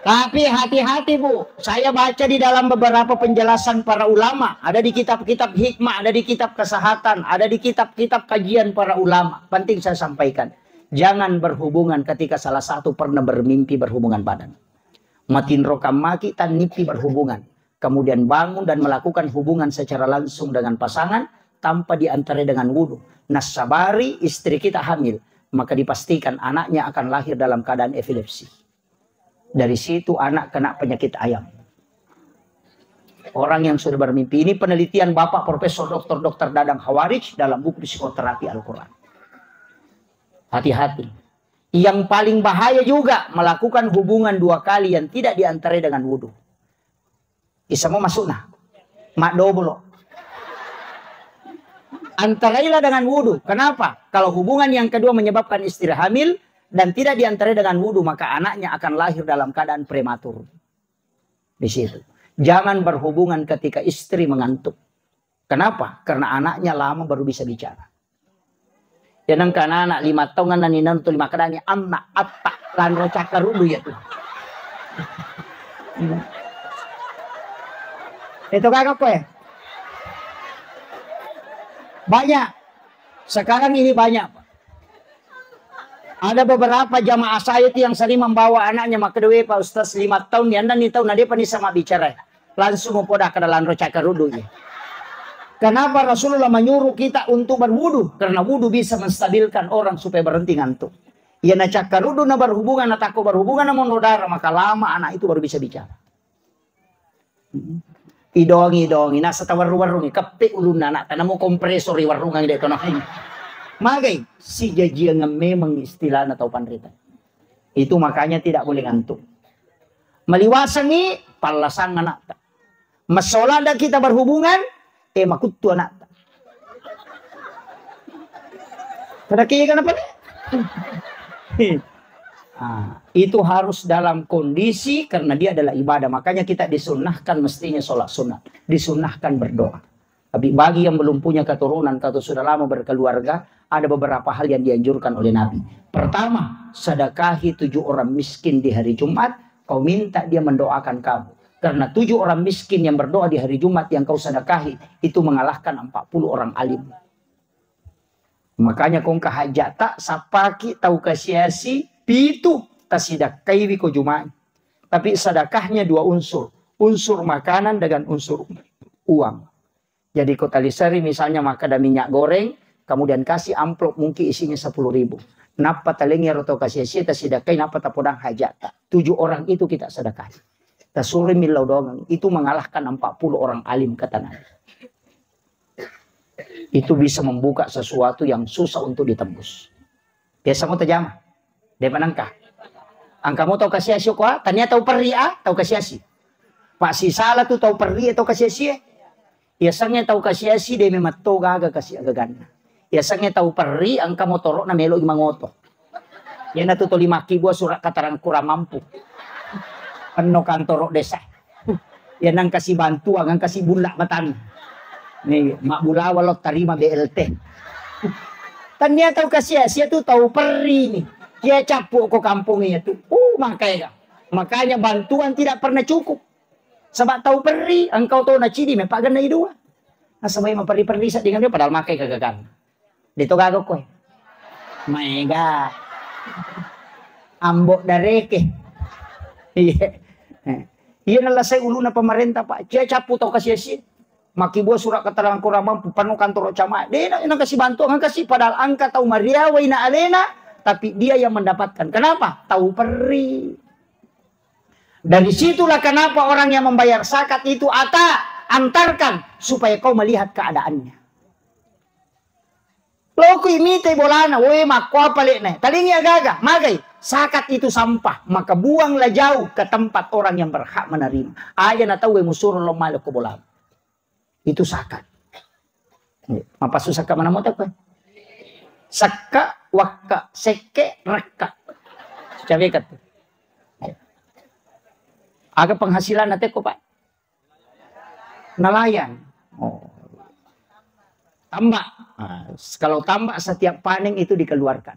Tapi hati-hati, Bu, saya baca di dalam beberapa penjelasan para ulama, ada di kitab-kitab hikmah, ada di kitab kesehatan, ada di kitab-kitab kajian para ulama. Penting saya sampaikan, jangan berhubungan ketika salah satu pernah bermimpi berhubungan badan. Matinro kammaki tannipi berhubungan, kemudian bangun dan melakukan hubungan secara langsung dengan pasangan tanpa diantarai dengan wudhu. Nasabari istri kita hamil, maka dipastikan anaknya akan lahir dalam keadaan epilepsi. Dari situ anak kena penyakit ayam. Orang yang sudah bermimpi, ini penelitian Bapak Profesor Doktor Doktor Dadang Khawarij dalam buku Psikoterapi Al-Quran. Hati-hati. Yang paling bahaya juga melakukan hubungan dua kali yang tidak diantarai dengan wudhu. Isamo masukna. Mak dobolo. Antarailah dengan wudhu. Kenapa? Kalau hubungan yang kedua menyebabkan istri hamil dan tidak diantarai dengan wudhu, maka anaknya akan lahir dalam keadaan prematur. Di situ. Jangan berhubungan ketika istri mengantuk. Kenapa? Karena anaknya lama baru bisa bicara. Ya nengka anak lima tahun nani nantu lima kadani amma atta lanro cakkaruddu ya tu. Itu kagak kue. Banyak. Sekarang ini banyak, Pak. Ada beberapa jamaah saya itu yang sering membawa anaknya makkeda, "Pak Ustaz, lima tahun ni, anda ni tahu, nah, dia pani sama bicara." Langsung mupodaka dalam roca kerudu, ya. Kenapa Rasulullah menyuruh kita untuk berwudu? Karena wudu bisa menstabilkan orang supaya berhenti ngantuk. Ya, na cakkarudu, na berhubungan, na takut berhubungan, na monro darah, maka lama anak itu baru bisa bicara. Idongi-dongi, nasa tawarru-warrungi, keppe ulunna anak, tanamu kompresor i warrungang de' kono. Magai, sijajiangan memang istilahna tau panrita. Itu makanya tidak boleh ngantuk. Maliwasangi, pallasang anakta. Masolada kita berhubungan, eh, makuttu anakta. Kada kega napa? Ah, itu harus dalam kondisi karena dia adalah ibadah. Makanya kita disunnahkan mestinya sholat sunat. Disunnahkan berdoa. Tapi bagi yang belum punya keturunan atau sudah lama berkeluarga, ada beberapa hal yang dianjurkan oleh Nabi. Pertama, sedekahi tujuh orang miskin di hari Jumat, kau minta dia mendoakan kamu. Karena tujuh orang miskin yang berdoa di hari Jumat yang kau sedekahi, itu mengalahkan empat puluh orang alim. Makanya kongka hajata, sapaki tau kasiasi, pitu tasidakkaiwi ko Jumat. Tapi sedekahnya dua unsur. Unsur makanan dengan unsur uang. Jadi ko taliseri misalnya makkeda minyak goreng, kemudian kasih amplop mungkin isinya sepuluh ribu. Nappa talengi ero tau kasiasi, tasidakkai, nappa tapodang hajata. Tujuh orang itu kita sedekah. Tasuri millau doang. Itu mengalahkan empat puluh orang alim, kata Nabi. Itu bisa membuka sesuatu yang susah untuk ditembus. Biasa mo tajama. Depa nengka. Angka mo tau kasiasi ko, ah? Tania tau perri, ah? Tau kasiasi. Pak sisala tu tau perri, tau kasiasi, eh? Yasengnge tau kasiasi, de' memang to gaga kasi agaganna. Yasengnge tau perri, engka motoro'na melo mangoto. Iyana tu toli makkibua surat keterangan kurang mampu. Penno kantoro desa. Iyana engka si bantuan, engka si bulla matani. Ni, mabbulawa lo tarima B L T. Tania tau kasiasi tu tau perri ni. Kia cappu ko kampung iya tu. Uh, makanya. Makanya bantuan tidak pernah cukup. Saba' tau perri, engkau tau nacidi, meppa gennai dua. Nasaba' maperri-perri sedding dia, padahal makai kagagang. De' to gaga koe. Maega. Ambo' dareke. Iya. Eh. Iya, nalasai uluna pemerintah, Pak. Cia cappu tau kasiasi. Makkibua surat keterangan kurang mampu, penuh kantor camat. Dia nak, nak kasih bantuan, kan kasih, padahal angka tau mariawai na alena, tapi dia yang mendapatkan. Kenapa? Tau perri. Dari situlah kenapa orang yang membayar zakat itu ata antarkan supaya kau melihat keadaannya. Lokui mitai bolana, woi, makko apa lekna? Talingi agaga, magai. Zakat itu sampah, maka buanglah jauh ke tempat orang yang berhak menerima. Aja na tau musuro lo male ko bola. Itu zakat. Mapassu sakka mana mo tau? Sakka, wakka, sekke, rakka. Cabekat. Aga penghasilan na teko, Pak? Nelayan. Oh. Tambak. Nah, kalau tambak setiap panen itu dikeluarkan.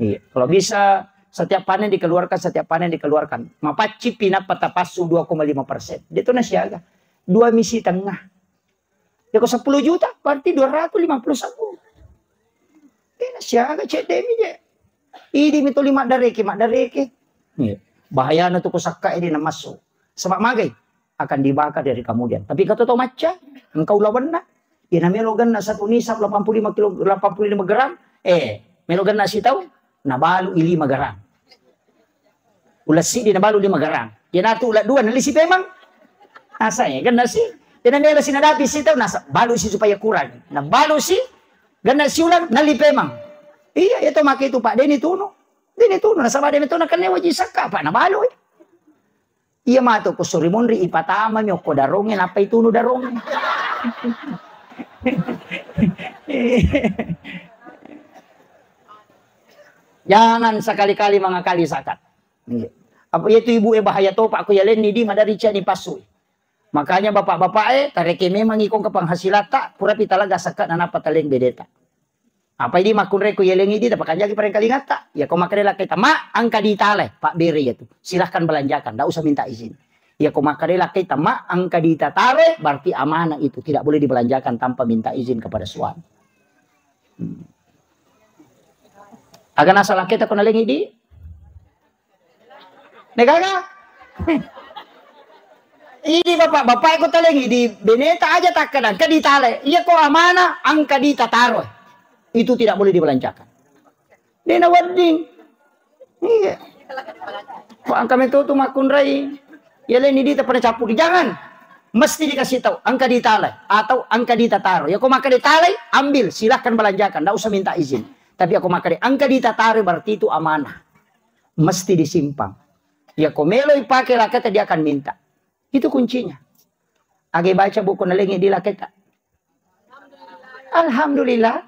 Iya, kalau bisa setiap panen dikeluarkan, setiap panen dikeluarkan. Mapacci pinappa tapassu dua koma lima persen. Dia tuh nasiaga. Dua misi tengah. Ya, ko sepuluh juta, berarti dua ratus lima puluh ribu. Dia nasiaga cedde mi je. Idi mi tuli maddareke, maddareke. Iya. Bahayana tu ko sakka ini namassu. Sebab magai akan dibakar dari kemudian. Tapi kata to macca, engkau lawanna. Iya namelo ganna satu nisab delapan puluh lima kilo, delapan puluh lima gram. Eh, melo ganna sitau, nabalu i lima gram. Ulas siddi nabalu lima gram. Iya natu ulas dua nalisi pemang. Asa ya ganna si. Iya namelo si nadapi sitau, nasa balu si supaya kurang. Nabalu si, ganna si ulang, nali pemang. Iya, itu make itu, Pak. Deni tunu. Deni tunu, nasaba deni tunu kan waji sakka, Pak. Nabalu. Iya matu ko suri monri ipatama mi okko darongnge nappa itunu darongnge. Jangan sekali-kali mengakali zakat. Iya. Apa iya tu ibu e bahaya topa ko yalenni di madari ciani pasui. Makanya bapak-bapak e tareke memang ikong ke penghasilatta purapi talaga zakat nanappa taleng bedeta. Apa idi makkunrai ku yelengi di, tapakanjaki parengkalingatta. Iya ko makkeda lakkaita, "Ma, engka ditale," pabbere iya tu. Silahkan belanjakan, ndak usah minta izin. Iya ko makkeda lakkaita, "Ma, engka ditatare," berarti amanah itu, tidak boleh dibelanjakan tanpa minta izin kepada suami. Hmm. Aga nasa lakkaita ko nalengi di? Negaga? Idi bapak-bapak ko talengi di beneta aja takkeda engka ditale. Iya ko amanah engka ditataro. Itu tidak boleh dibelanjakan. Dena wedding. Iya. Ko engka meto tu makkunrai. Ya leni dita pada cappu di jangan. Mesti dikasih tahu engka ditale atau engka ditataro. Ya ko maka ditale, ambil, silahkan belanjakan, ndak usah minta izin. Tapi aku maka engka ditataro berarti itu amanah. Mesti disimpan. Ya ko meloi pake laketa dia akan minta. Itu kuncinya. Age baca buku nalengi di laketa. Alhamdulillah.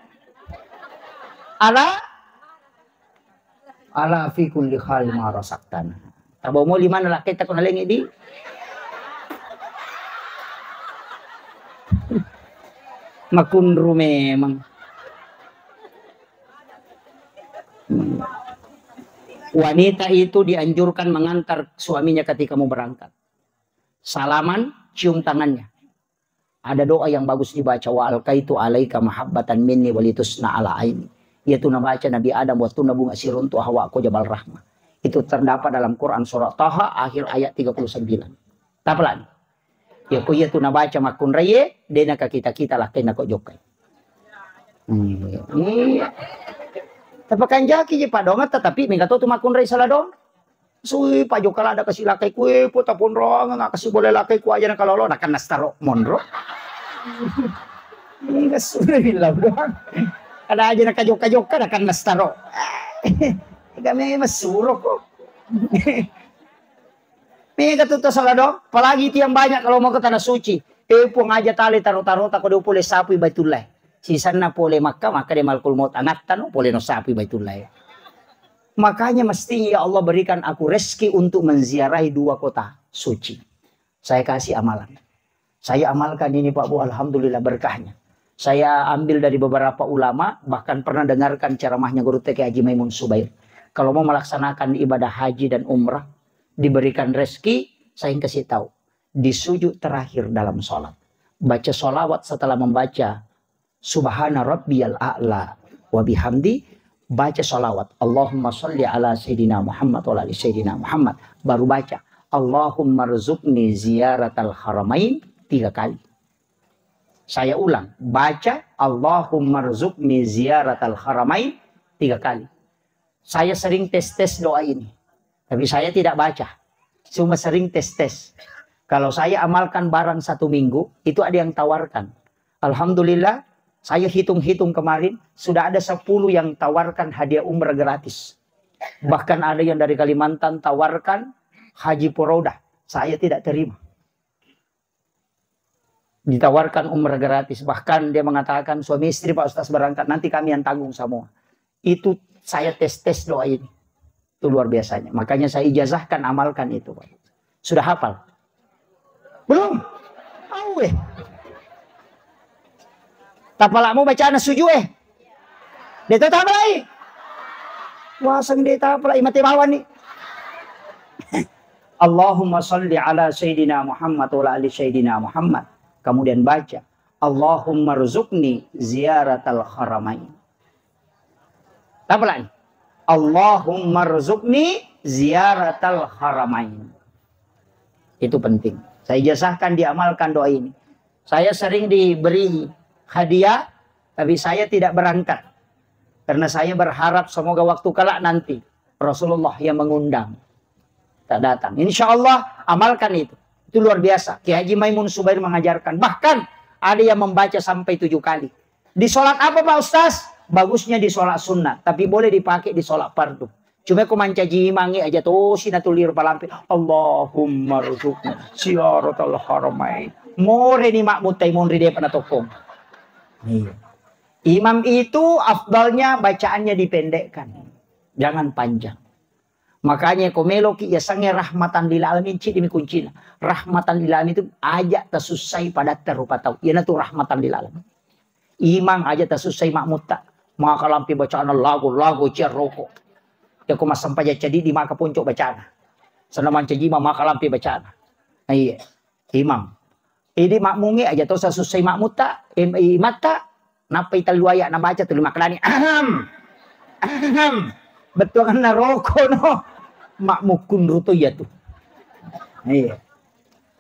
Ala ala fi kulli hal ma razaqtana. Tabo mo lima laketa ko nalengi di. Makunru memang. Wanita itu dianjurkan mengantar suaminya ketika mau berangkat. Salaman, cium tangannya. Ada doa yang bagus dibaca, "Wa alqaitu alaika mahabbatan minni walitusna ala aini." Yaitu nabaca Nabi Adam waktu nabunga siruntu Hawa ko Jabal Rahmah. Itu terdapat dalam Quran surah Taha akhir ayat tiga puluh sembilan. Tapalani. Ya ko iya tu nabaca makkunraie, dena ka kita-kita lakkainna ko jokkai. Hmm, iya. Tapakanjaki je padongatta, tapi mega to tu makkunrai sala dong. Sui pajokka lada kasi lakkai kue po taponrongeng kasi boleh lakkai ku aja na kalolo na kanna staro monro. Mega sure bilang doang. Ada aja na kajokka-jokka na kanna staro. Mega memang suro ko. Mega tu to sala dong, apalagi tiang banyak kalau mau ke tanah suci. Eh, Puang aja tali taro-taro tako do pole sapui Baitullah. Sisanna pole Makkah, maka de malakul maut angatta no pole no sapui Baitullah. Makanya mesti ya Allah berikan aku rezeki untuk menziarahi dua kota suci. Saya kasih amalan. Saya amalkan ini Pak Bu, alhamdulillah berkahnya. Saya ambil dari beberapa ulama, bahkan pernah dengarkan ceramahnya Guru T K Haji Maimun Subair. Kalau mau melaksanakan ibadah haji dan umrah, diberikan rezeki, saya kasih tahu. Di sujud terakhir dalam sholat. Baca sholawat setelah membaca Subhana Rabbiyal A'la wa bihamdi, baca sholawat. Allahumma sholli ala Sayyidina Muhammad wa ala ali Sayyidina Muhammad. Baru baca, "Allahumma rzuqni ziyaratal haramain" tiga kali. Saya ulang, baca Allahummarzuqni ziyaratal haramain tiga kali. Saya sering tes-tes doa ini, tapi saya tidak baca, cuma sering tes-tes. Kalau saya amalkan barang satu minggu, itu ada yang tawarkan. Alhamdulillah, saya hitung-hitung kemarin, sudah ada sepuluh yang tawarkan hadiah umrah gratis. Bahkan ada yang dari Kalimantan tawarkan haji poroda. Saya tidak terima. Ditawarkan umrah gratis. Bahkan dia mengatakan, "Suami istri, Pak Ustaz, berangkat, nanti kami yang tanggung semua." Itu saya tes-tes doa ini. Itu luar biasanya. Makanya saya ijazahkan, amalkan itu, Pak. Sudah hafal? Belum? Awe. Tapalamu bacana suju eh. Dia tahu tapalai. Waseng dia tapalai mati bawah nih. Allahumma salli ala Sayyidina Muhammad wa ala ali Sayyidina Muhammad. Kemudian baca, "Allahumma rzuqni ziyaratal haramain." Apa lagi? "Allahumma rzuqni ziyaratal haramain." Itu penting. Saya ijazahkan, diamalkan doa ini. Saya sering diberi hadiah, tapi saya tidak berangkat. Karena saya berharap semoga waktu kelak nanti Rasulullah yang mengundang. Tak datang. Insya Allah, amalkan itu. Itu luar biasa. Kiai Haji Maimun Subair mengajarkan. Bahkan ada yang membaca sampai tujuh kali. Di sholat apa, Pak Ustaz? Bagusnya di sholat sunnah, tapi boleh dipakai di sholat fardu. Cuma ko mancaji imangnge aja tosi natulir palampe, "Allahumma rzuqna ziyaratal haramain." More ni makmum tai monri depa na tokkong. Iya. Imam itu afdalnya bacaannya dipendekkan. Jangan panjang. Makanya ko meloki yasengnge rahmatan lil alamin, ciddi mi kuncina. Rahmatan lil alamin itu aja tasussai padatta rupa tau. Iyanatu rahmatan lil alamin. Imang aja tasussai makmutta. Maka lampe bacana lagu-lagu cia roko. Ya ko massempajang ceddi maka ponco bacana. Sana mancaji imang maka lampe bacana. Nah, iya. Imang. Idi makmungnge aja to sasussai makmutta, im-, imatta, nappa itellu aya nabaca tuli makkedani, "Ahem. Ahem." Bettuanganna roko no. Makmu kunru to iya tu. Iya.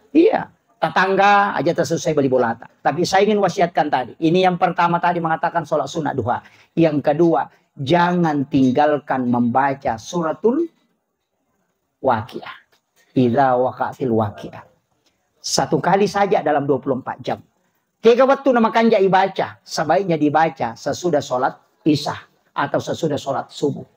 Iya. Tatangga aja tasussai bali bolata. Tapi saya ingin wasiatkan tadi. Ini yang pertama tadi mengatakan sholat sunnah duha. Yang kedua, jangan tinggalkan membaca suratul Waqiah. Idza waqa'atil waqiah. Satu kali saja dalam dua puluh empat jam. Kega wettu na makanja ibaca, sebaiknya dibaca sesudah sholat Isya atau sesudah sholat subuh.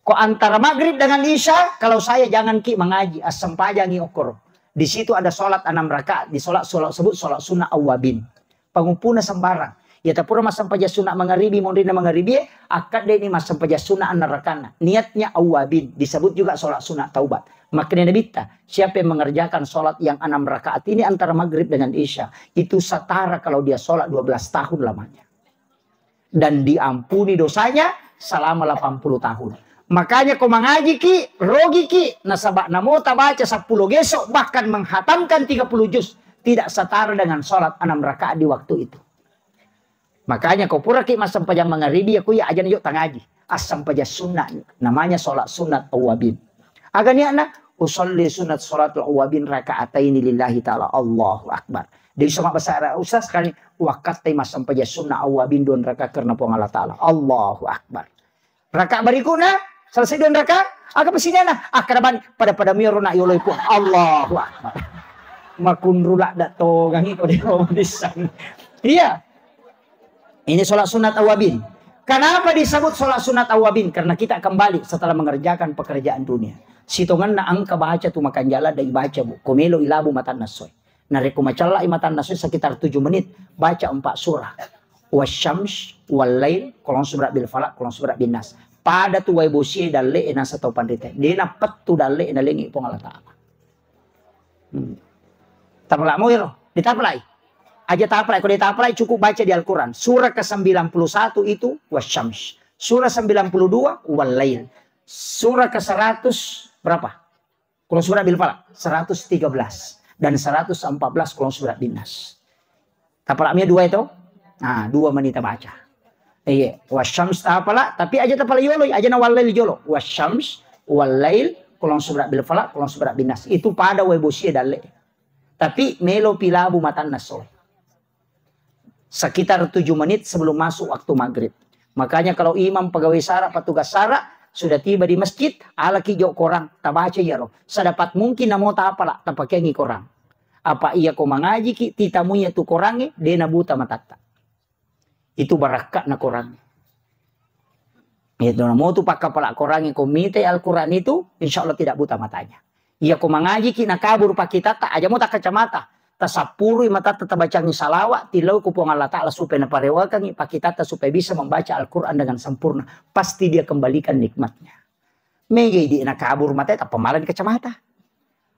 Ko antara maghrib dengan isya, kalau saya jangan ki mengaji, assempajangi okoro. Di situ ada sholat enam rakaat, di sholat, sholat sebut sholat sunnah awwabin. Panguppuna sembarang. Ya tapura massempajang sunat mangaribi, monrinna mangaribi, akkaddeni massempajang sunat annarakana. Niatnya awwabin, disebut juga sholat sunat taubat. Makanya Nabitta, siapa yang mengerjakan sholat yang enam rakaat ini antara maghrib dengan isya, itu setara kalau dia sholat dua belas tahun lamanya. Dan diampuni dosanya selama delapan puluh tahun. Makanya ko mangaji ki, rogi ki, nasaba namo tabaca sepuluh geso, bahkan menghatamkan tiga puluh juz, tidak setara dengan sholat enam rakaat di waktu itu. Makanya ko puraki massempajang mangaribi, ya kuya ajana jo tangaji. Assempajang sunnah, namanya sholat sunat awwabin. Aga niatna, usolli sunat sholatul awwabin rakaataini lillahi ta'ala. Allahu Akbar. Dia bisa mak bahasa Arab, Ustaz, sekali wakattai massempajang sunnah awwabin dua rakaat karena Puang Allah Ta'ala. Allahu Akbar. Rakaat berikutnya, selesai dua rakaat, aga pasiniana, akkada bani, pada-pada miro nak yoloi Puang. Allahu Akbar. Makunru ladda tongangi ko dia disang. Iya. Ini sholat sunat awabin. Kenapa disebut sholat sunat awabin? Karena kita kembali setelah mengerjakan pekerjaan dunia. Sitongenna engka baca tu makanjala dai baca, Bu. Komelo ilabu matanna soe. Narekko macellai matanna soe sekitar tujuh menit, baca empat surah. Wasyams, wallail, qul a'udzu birabbil falaq, qul a'udzu birabbin nas. Pada tu wae bosie dalle e nasa tau panrita. Dena pettu dalle e nalengi Puang Allah Ta'ala. Hmm. Tapalak mo iro, ditapalai. Aja tapalai, kalau ditapalai cukup baca di Al-Quran. Surah ke sembilan puluh satu itu Wasyams. Surah sembilan puluh dua Wallail. Surah ke seratus berapa? Qul a'udzu birabbil falaq, seratus tiga belas. Dan seratus empat belas Qul a'udzu birabbin nas. Tapalak mia dua itu? Nah, dua menit baca. Iya, Wasyams tapalak, tapi aja tapalak yoloi, aja na wallail jolo. Wasyams, wallail, Qul a'udzu birabbil falaq, Qul a'udzu birabbin nas. Itu pada wae bosie dalle. Tapi melo pilabu matanna soe. Sekitar tujuh menit sebelum masuk waktu maghrib. Makanya kalau imam, pegawai sara, petugas sara sudah tiba di masjid, alaki jo korang, tabaca iyaro. Sedapat mungkin namo tapala, tapakeangi korang. Apa iya ko mangajiki, titamui iyatu korangnge, de nabuta matatta. Itu barakka'na korangnge. Itu namo tu pakkapala korangnge ko mitai Al-Quran itu, insya Allah tidak buta matanya. Iya ko mangajiki nakabur pakitatta, aja mo takkacamata. Tasappurui matatta, tabacangi salawa, tillau ku Puang Allah Ta'ala supaya naparewakangi pakitatta supaya bisa membaca Al-Quran dengan sempurna. Pasti dia kembalikan nikmatnya. Mega idi nakabur matae tappa malani kacamata.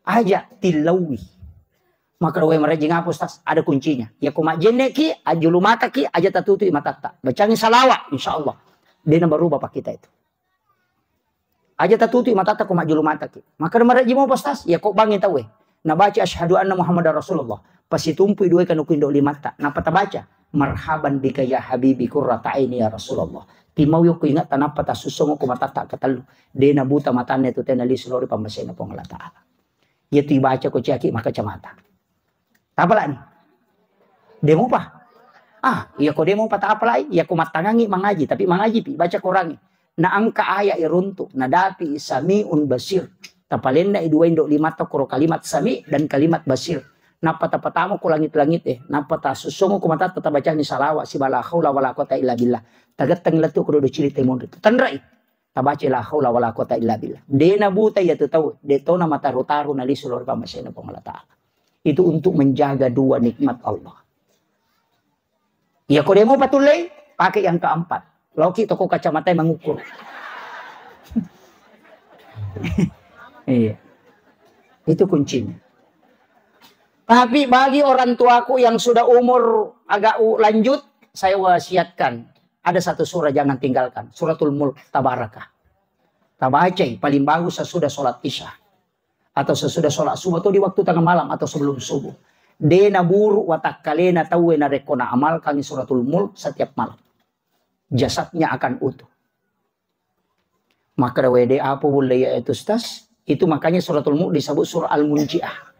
Aja tillaui. Maka wae marajing apa, Ustaz? Ada kuncinya. Ya ko majjenneki, ajulu mataki, aja tatutui matatta. Bacangi salawa, insya Allah. De nabaruba pakkita itu. Aja tatutui matatta ko majjulu mataki. Maka marajing mo, Ustaz? Ya ko bangi tauwe. Nabaca asyhadu anna Muhammadar Rasulullah. Pasitumpui dua kanu ku indo limatta. Napa tabaca? Marhaban bika ya habibi qurrata aini ya Rasulullah. Timau yokku ingat tanappa tasussongo ko matatta katellu. De nabuta matanna itu tena lisu lori pammasena Puang Allah Ta'ala. Iya tu ibaca ko ciaki maka camata. Tapalani. Demopa. Ah, iya ko demopa tapalai, iya ko mattangangi mangaji, tapi mangaji pi, baca korangi. Na angka ayat iruntu, nadapi samiun basir. Tapalenna i dua indo limatta koro kalimat sami dan kalimat basir. Nappa tapatama ko langit-langit eh, nappa tasussongo ko matatta tabacangi salawa siba la haula wala quwata illa billah. Tagettengi lettu ko dodo cili temonri. Tenrai. Tabaca la haula wala quwata illa billah. De nabuta iyatu tau, de tona mataru-taru nalisu lori pammasena Puang Allah Ta'ala. Itu untuk menjaga dua nikmat Allah. Iya ko demo patullei, pakai yang keempat. Loki toko kacamata mengukur. Iya. Itu kuncinya. Tapi bagi orang tuaku yang sudah umur agak u-, lanjut, saya wasiatkan ada satu surah jangan tinggalkan, Suratul Mulk, Tabarakah. Tabacai paling bagus sesudah sholat Isya atau sesudah sholat subuh atau di waktu tengah malam atau sebelum subuh. De naburu watakkalena tauwe narekko naamalkangi Suratul Mulk setiap malam. Jasadnya akan utuh. Maka wede apa bulle ya itu, Ustaz? Itu makanya Suratul Mulk disebut surah Al-Munjiah.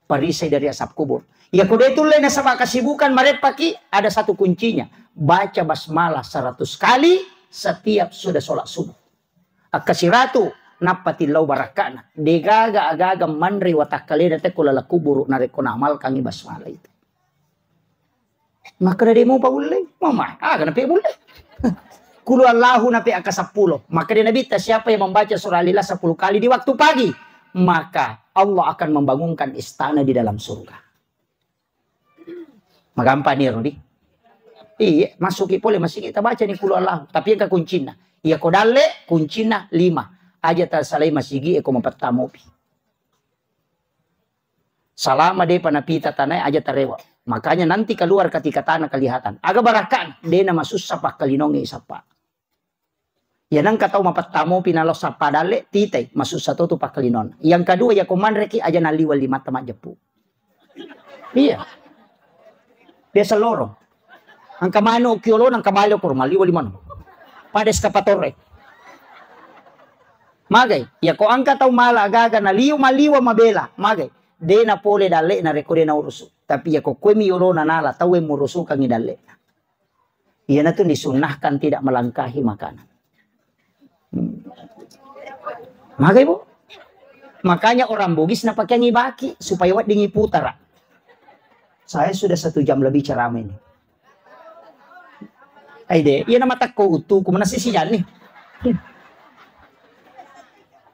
Perisai dari asap kubur. Ya ko de tulle nasaba kesibukan mareppaki, ada satu kuncinya. Baca basmalah seratus kali setiap sudah sholat subuh. Akkasiratu, nappa tillau barakka'na. Degaga agaga manre watakkalena te ko laleng kuburu narekko naamalkangi basmalah itu. Makkeda de mopa ulle, mama, aga nape ulle? Kulu Allahu nape akka seppulo. Makkeda Nabitta, siapa yang membaca surah Al-Ikhlas sepuluh kali di waktu pagi, maka Allah akan membangunkan istana di dalam surga. Magampang ni, Rudi. Iya, masuki pole masigi, kita baca ni kulu Allahu. Tapi engka kuncinna. Iya ko dalle, kuncinna lima. Aja tasalai masigi, eko mapettamopi. Salama depa napita tanae aja tarewa. Makanya nanti keluar ketika tanah kelihatan. Aga barakka'na, de namasussa pakkalinongnge isappa. Ya nengka tau mapettamopi nalo sappa dalle, titai, masussa to tu pakkalinonna. Yang kedua, ya ko manreki aja naliweng limatta majjeppu. Iya. Biasa lorong. Engka manu kiolo, engka bale ko maliweng limano. Pada eskapatore. Magai, ya ko engka tau mala gaga na liu maliwa mabela, magai. De na pole dalle na reko de na urusu. Tapi ya ko kue mi yolo na nala tau e murusukangi dalle. Iyanatu disunnahkan tidak melangkahi makanan. Hmm. Magai, Bu? Makanya orang Bugis napakeangi baki supaya weddingi putara. Saya sudah satu jam lebih ceramah ini. Aide, iya nama takko utuku mana sisi jani.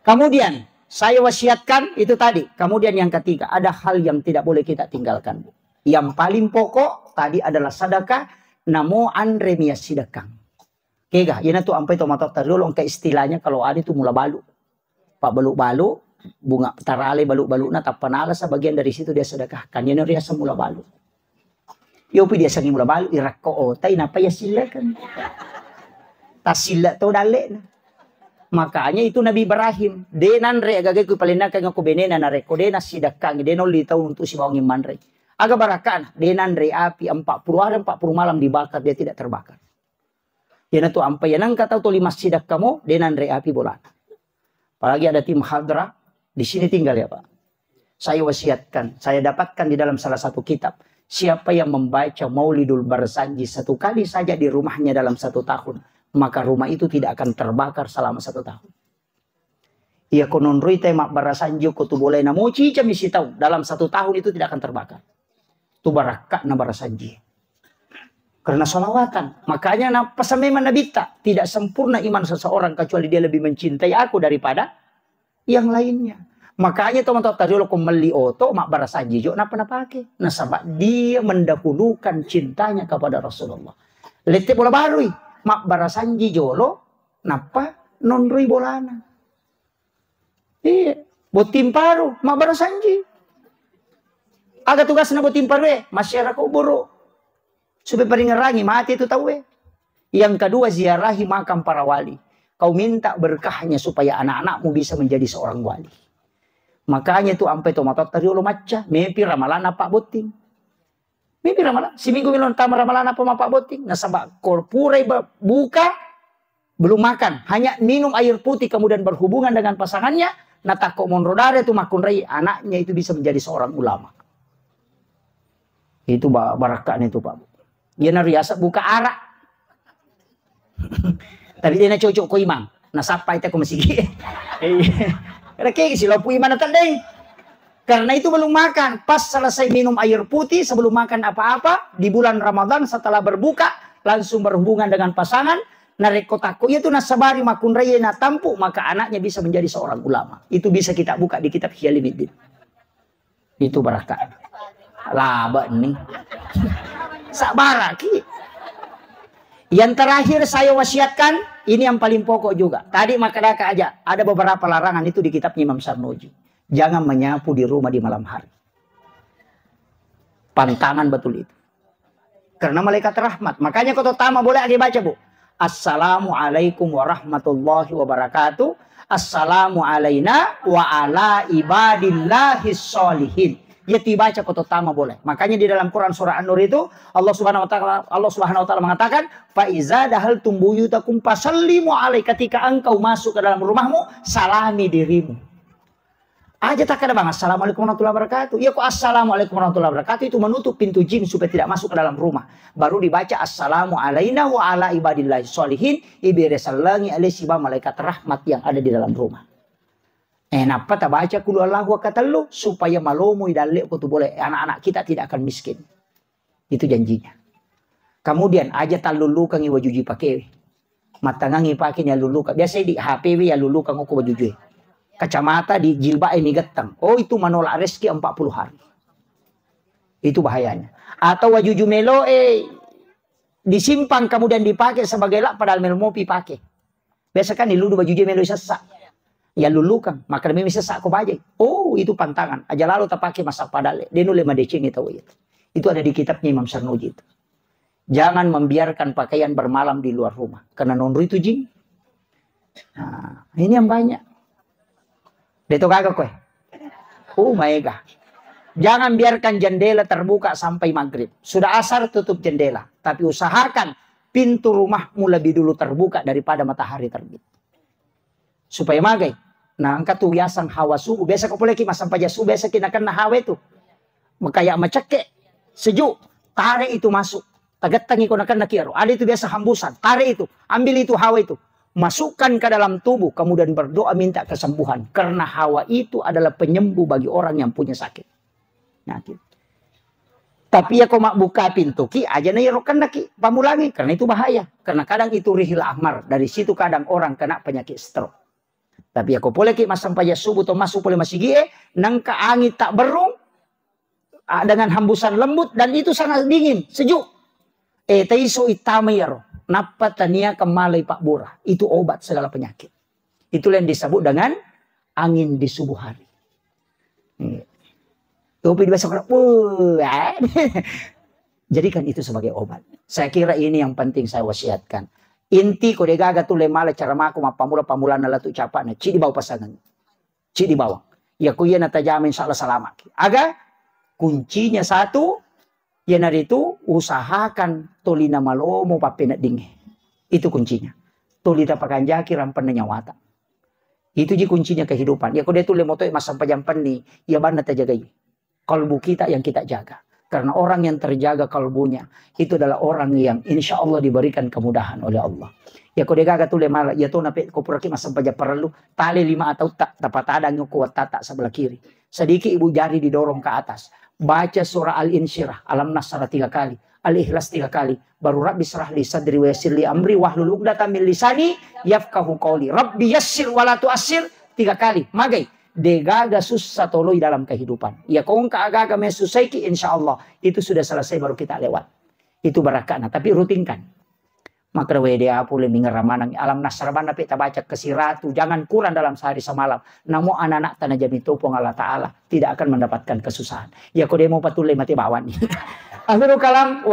Kemudian saya wasiatkan itu tadi. Kemudian yang ketiga, ada hal yang tidak boleh kita tinggalkan, Bu. Yang paling pokok tadi adalah sedekah, namo anre mia sidekang. Kega, iyanatu ampai to matotta riolo engka istilahnya kalau ada itu mula balu. Pabbalu-balu, bunga tarale balu-baluna tappa nala sebagian dari situ dia sedekahkan. Iyana riaseng mula balu. Yopi diasengi mula balu, irakko otai napa ya silakan. Tasilla to dalle'na. Makanya itu Nabi Ibrahim, de nanre agaga ku palennakang ko benena narekko de nasidakkangi, de nolli tau untuk sibawangi manre. Aga barakana, de nanre api empat puluh hari empat puluh malam dibakar, dia tidak terbakar. Iyanatu ampai, iya nengka tau toli massidakka mo, de nanre api bolana. Apalagi ada tim hadrah, di sini tinggal ya, Pak. Saya wasiatkan, saya dapatkan di dalam salah satu kitab. Siapa yang membaca Maulidul Barsanji satu kali saja di rumahnya dalam satu tahun, maka rumah itu tidak akan terbakar selama satu tahun. Iya, ko nonroi te mabbarasanji ko tu boleh namo cica mi sitaung, dalam satu tahun itu tidak akan terbakar. Tu barakka'na barasanji. Karena salawatan. Makanya na-, pesan memang Nabitta, tidak sempurna iman seseorang kecuali dia lebih mencintai aku daripada yang lainnya. Makanya tomatoatta riolo ko melli oto, mabbarasanji jo nappa napake. Nasaba dia mendahulukan cintanya kepada Rasulullah. Lette bola barui, mabbarasanji jolo, nappa nonroi bolana. Iya, botting paru, mabbarasanji. Aga tugasna botting parue? Massiara kuburu. Supaya paringerangi mate itu tauwe. Yang kedua, ziarahi makam para wali. Kau minta berkahnya supaya anak-anakmu bisa menjadi seorang wali. Makanya tu ampai tomatoatta riolo macca, mepi Ramalang nappa botting. Mepi Ramalang, siminggu melo tama Ramalang nappa mappabbotting. Nasaba ko purai ba-, buka, belum makan, hanya minum air putih kemudian berhubungan dengan pasangannya, natakko monro dare tu makkunrai anaknya itu bisa menjadi seorang ulama. Itu ba-, barakka'na itu, Pak. Iyana riaseng buka arak. Tapi de nacocok ko imang. Nasappai te ko masigi. Iya. Rekeng si lopu imang na teddeng. Karena itu belum makan. Pas selesai minum air putih, sebelum makan apa-apa, di bulan Ramadan setelah berbuka, langsung berhubungan dengan pasangan. Narekko takko iya tu nasabari makkunrai natampu, maka anaknya bisa menjadi seorang ulama. Itu bisa kita buka di kitab Ihya Ulumuddin. Itu barakka. Laba ni. Sabaraki. Yang terakhir saya wasiatkan, ini yang paling pokok juga. Tadi makkadaka aja, ada beberapa larangan itu di kitabnya Imam Sarnuji. Jangan menyapu di rumah di malam hari. Pantangan betul itu. Karena malaikat rahmat. Makanya ko to tama boleh agi baca, Bu. Assalamualaikum warahmatullahi wabarakatuh. Assalamu alaina wa ala ibadillahis sholihin. Iya tu baca ko to tama boleh. Makanya di dalam Quran surah An-Nur itu Allah Subhanahu wa taala, Allah Subhanahu wa taala mengatakan, "Fa iza dahaltum buyutakum fasallimu alai." Ketika engkau masuk ke dalam rumahmu, salami dirimu. Aja takkada bang, "Assalamualaikum warahmatullahi wabarakatuh." Iya ko "Assalamualaikum warahmatullahi wabarakatuh" itu menutup pintu jin supaya tidak masuk ke dalam rumah. Baru dibaca, "Assalamu alaina wa ala ibadillahi sholihin", ibere sellengi ale siba malaikat rahmat yang ada di dalam rumah. Eh, nappa tabaca kulu Allahu akatellu supaya malomoi dalle ko tu boleh, anak-anak kita tidak akan miskin. Itu janjinya. Kemudian aja tallullukangi wajujui pakewe. Mattangangi pake ni allulluka. Biasa di H P we yallullukan ko wajujui. Kacamata di jilbab ini gettang. Oh, itu menolak rezeki empat puluh hari. Itu bahayanya. Atau wajuju melo, eh, disimpan kemudian dipakai sebagai lak padahal melo mopi pakai. Biasa kan diludu baju je melo sessa. Ya lulukang, maka demi sessa ko bajai. Oh, itu pantangan. Aja lalu tapake masa padale. Dia nulle madecengi tau itu. Itu ada di kitabnya Imam Sarnuji itu. Jangan membiarkan pakaian bermalam di luar rumah. Karena nonru itu jin. Nah, ini yang banyak. Deto gaga kowe. Oh, maega. Jangan biarkan jendela terbuka sampai maghrib. Sudah asar, tutup jendela. Tapi usahakan pintu rumahmu lebih dulu terbuka daripada matahari terbit. Supaya magai. Nah, engka tu biasang hawa subuh. Biasa ko poleki massempajang subuh, biasa ki nakenna hawa itu. Kayak macekke, sejuk. Tarik itu masuk. Tagettangi ko nakenna kiaro. Ada itu biasa hambusan. Tarik itu. Ambil itu hawa itu. Masukkan ke dalam tubuh. Kemudian berdoa minta kesembuhan. Karena hawa itu adalah penyembuh bagi orang yang punya sakit. Nah, gitu. Tapi ya ko mabbuka pintu ki, aja na iyaro kennaki, pamulangi, karena itu bahaya. Karena kadang itu rihil ahmar, dari situ kadang orang kena penyakit stroke. Tapi ya ko pole ki massempajang subuh to masuk pole masigi e, nengka angin tak berung, ah, dengan hembusan lembut dan itu sangat dingin, sejuk. Eh, taiso ittama iyaro, nappa tania kemalai pabbura. Itu obat segala penyakit. Itulah yang disebut dengan angin di subuh hari. Iya. Topi dua sekolah. Wuh, eh. Jadikan itu sebagai obat. Saya kira ini yang penting saya wasiatkan. Inti ko degaga tu le mala cara mako mappamula-pamulana latu capana. Cidi bau pasangan. Cidi bawang. Ya ko iya natajama insya Allah selamat. Aga kuncinya satu, iyanaritu usahakan tolina malomo pappeneddingnge. Itu kuncinya. Toli tapakanjaki rampenna nyawata. Itu ji kuncinya kehidupan. Ya ko de tu le motoe massempajang penni, ya banna tajagai. Kalbu kita yang kita jaga. Karena orang yang terjaga kalbunya itu adalah orang yang insya Allah diberikan kemudahan oleh Allah. Ya ko degaga tulle mala, ya to nape ko puraki massempajang parellu, tale lima atau tak tapatadangi ko wattata sebelah kiri. Sedikit ibu jari didorong ke atas. Baca surah Al-Insyirah, Alam Nasrah tiga kali, Al-Ikhlas tiga kali, baru Rabbi syrah li sadri wa yassir li amri wahlul uqdatam min lisani yafqahu qauli. Rabbi yassir wa la tuassir tiga kali. Magai, degaga sussa toloi dalam kehidupan. Ya ko engka agaga mesusaiki, insya Allah itu sudah selesai, baru kita lewat. Itu barakana, tapi rutinkan. Makkeda wede apa le mingerra maneng Alam Nasrah banna pe tabaca ke siratu, jangan kurang dalam sehari semalam. Namo anak-anak tanah jami topong Allah Ta'ala tidak akan mendapatkan kesusahan. Ya ko demo patulle mate bawani. Akhirul kalam.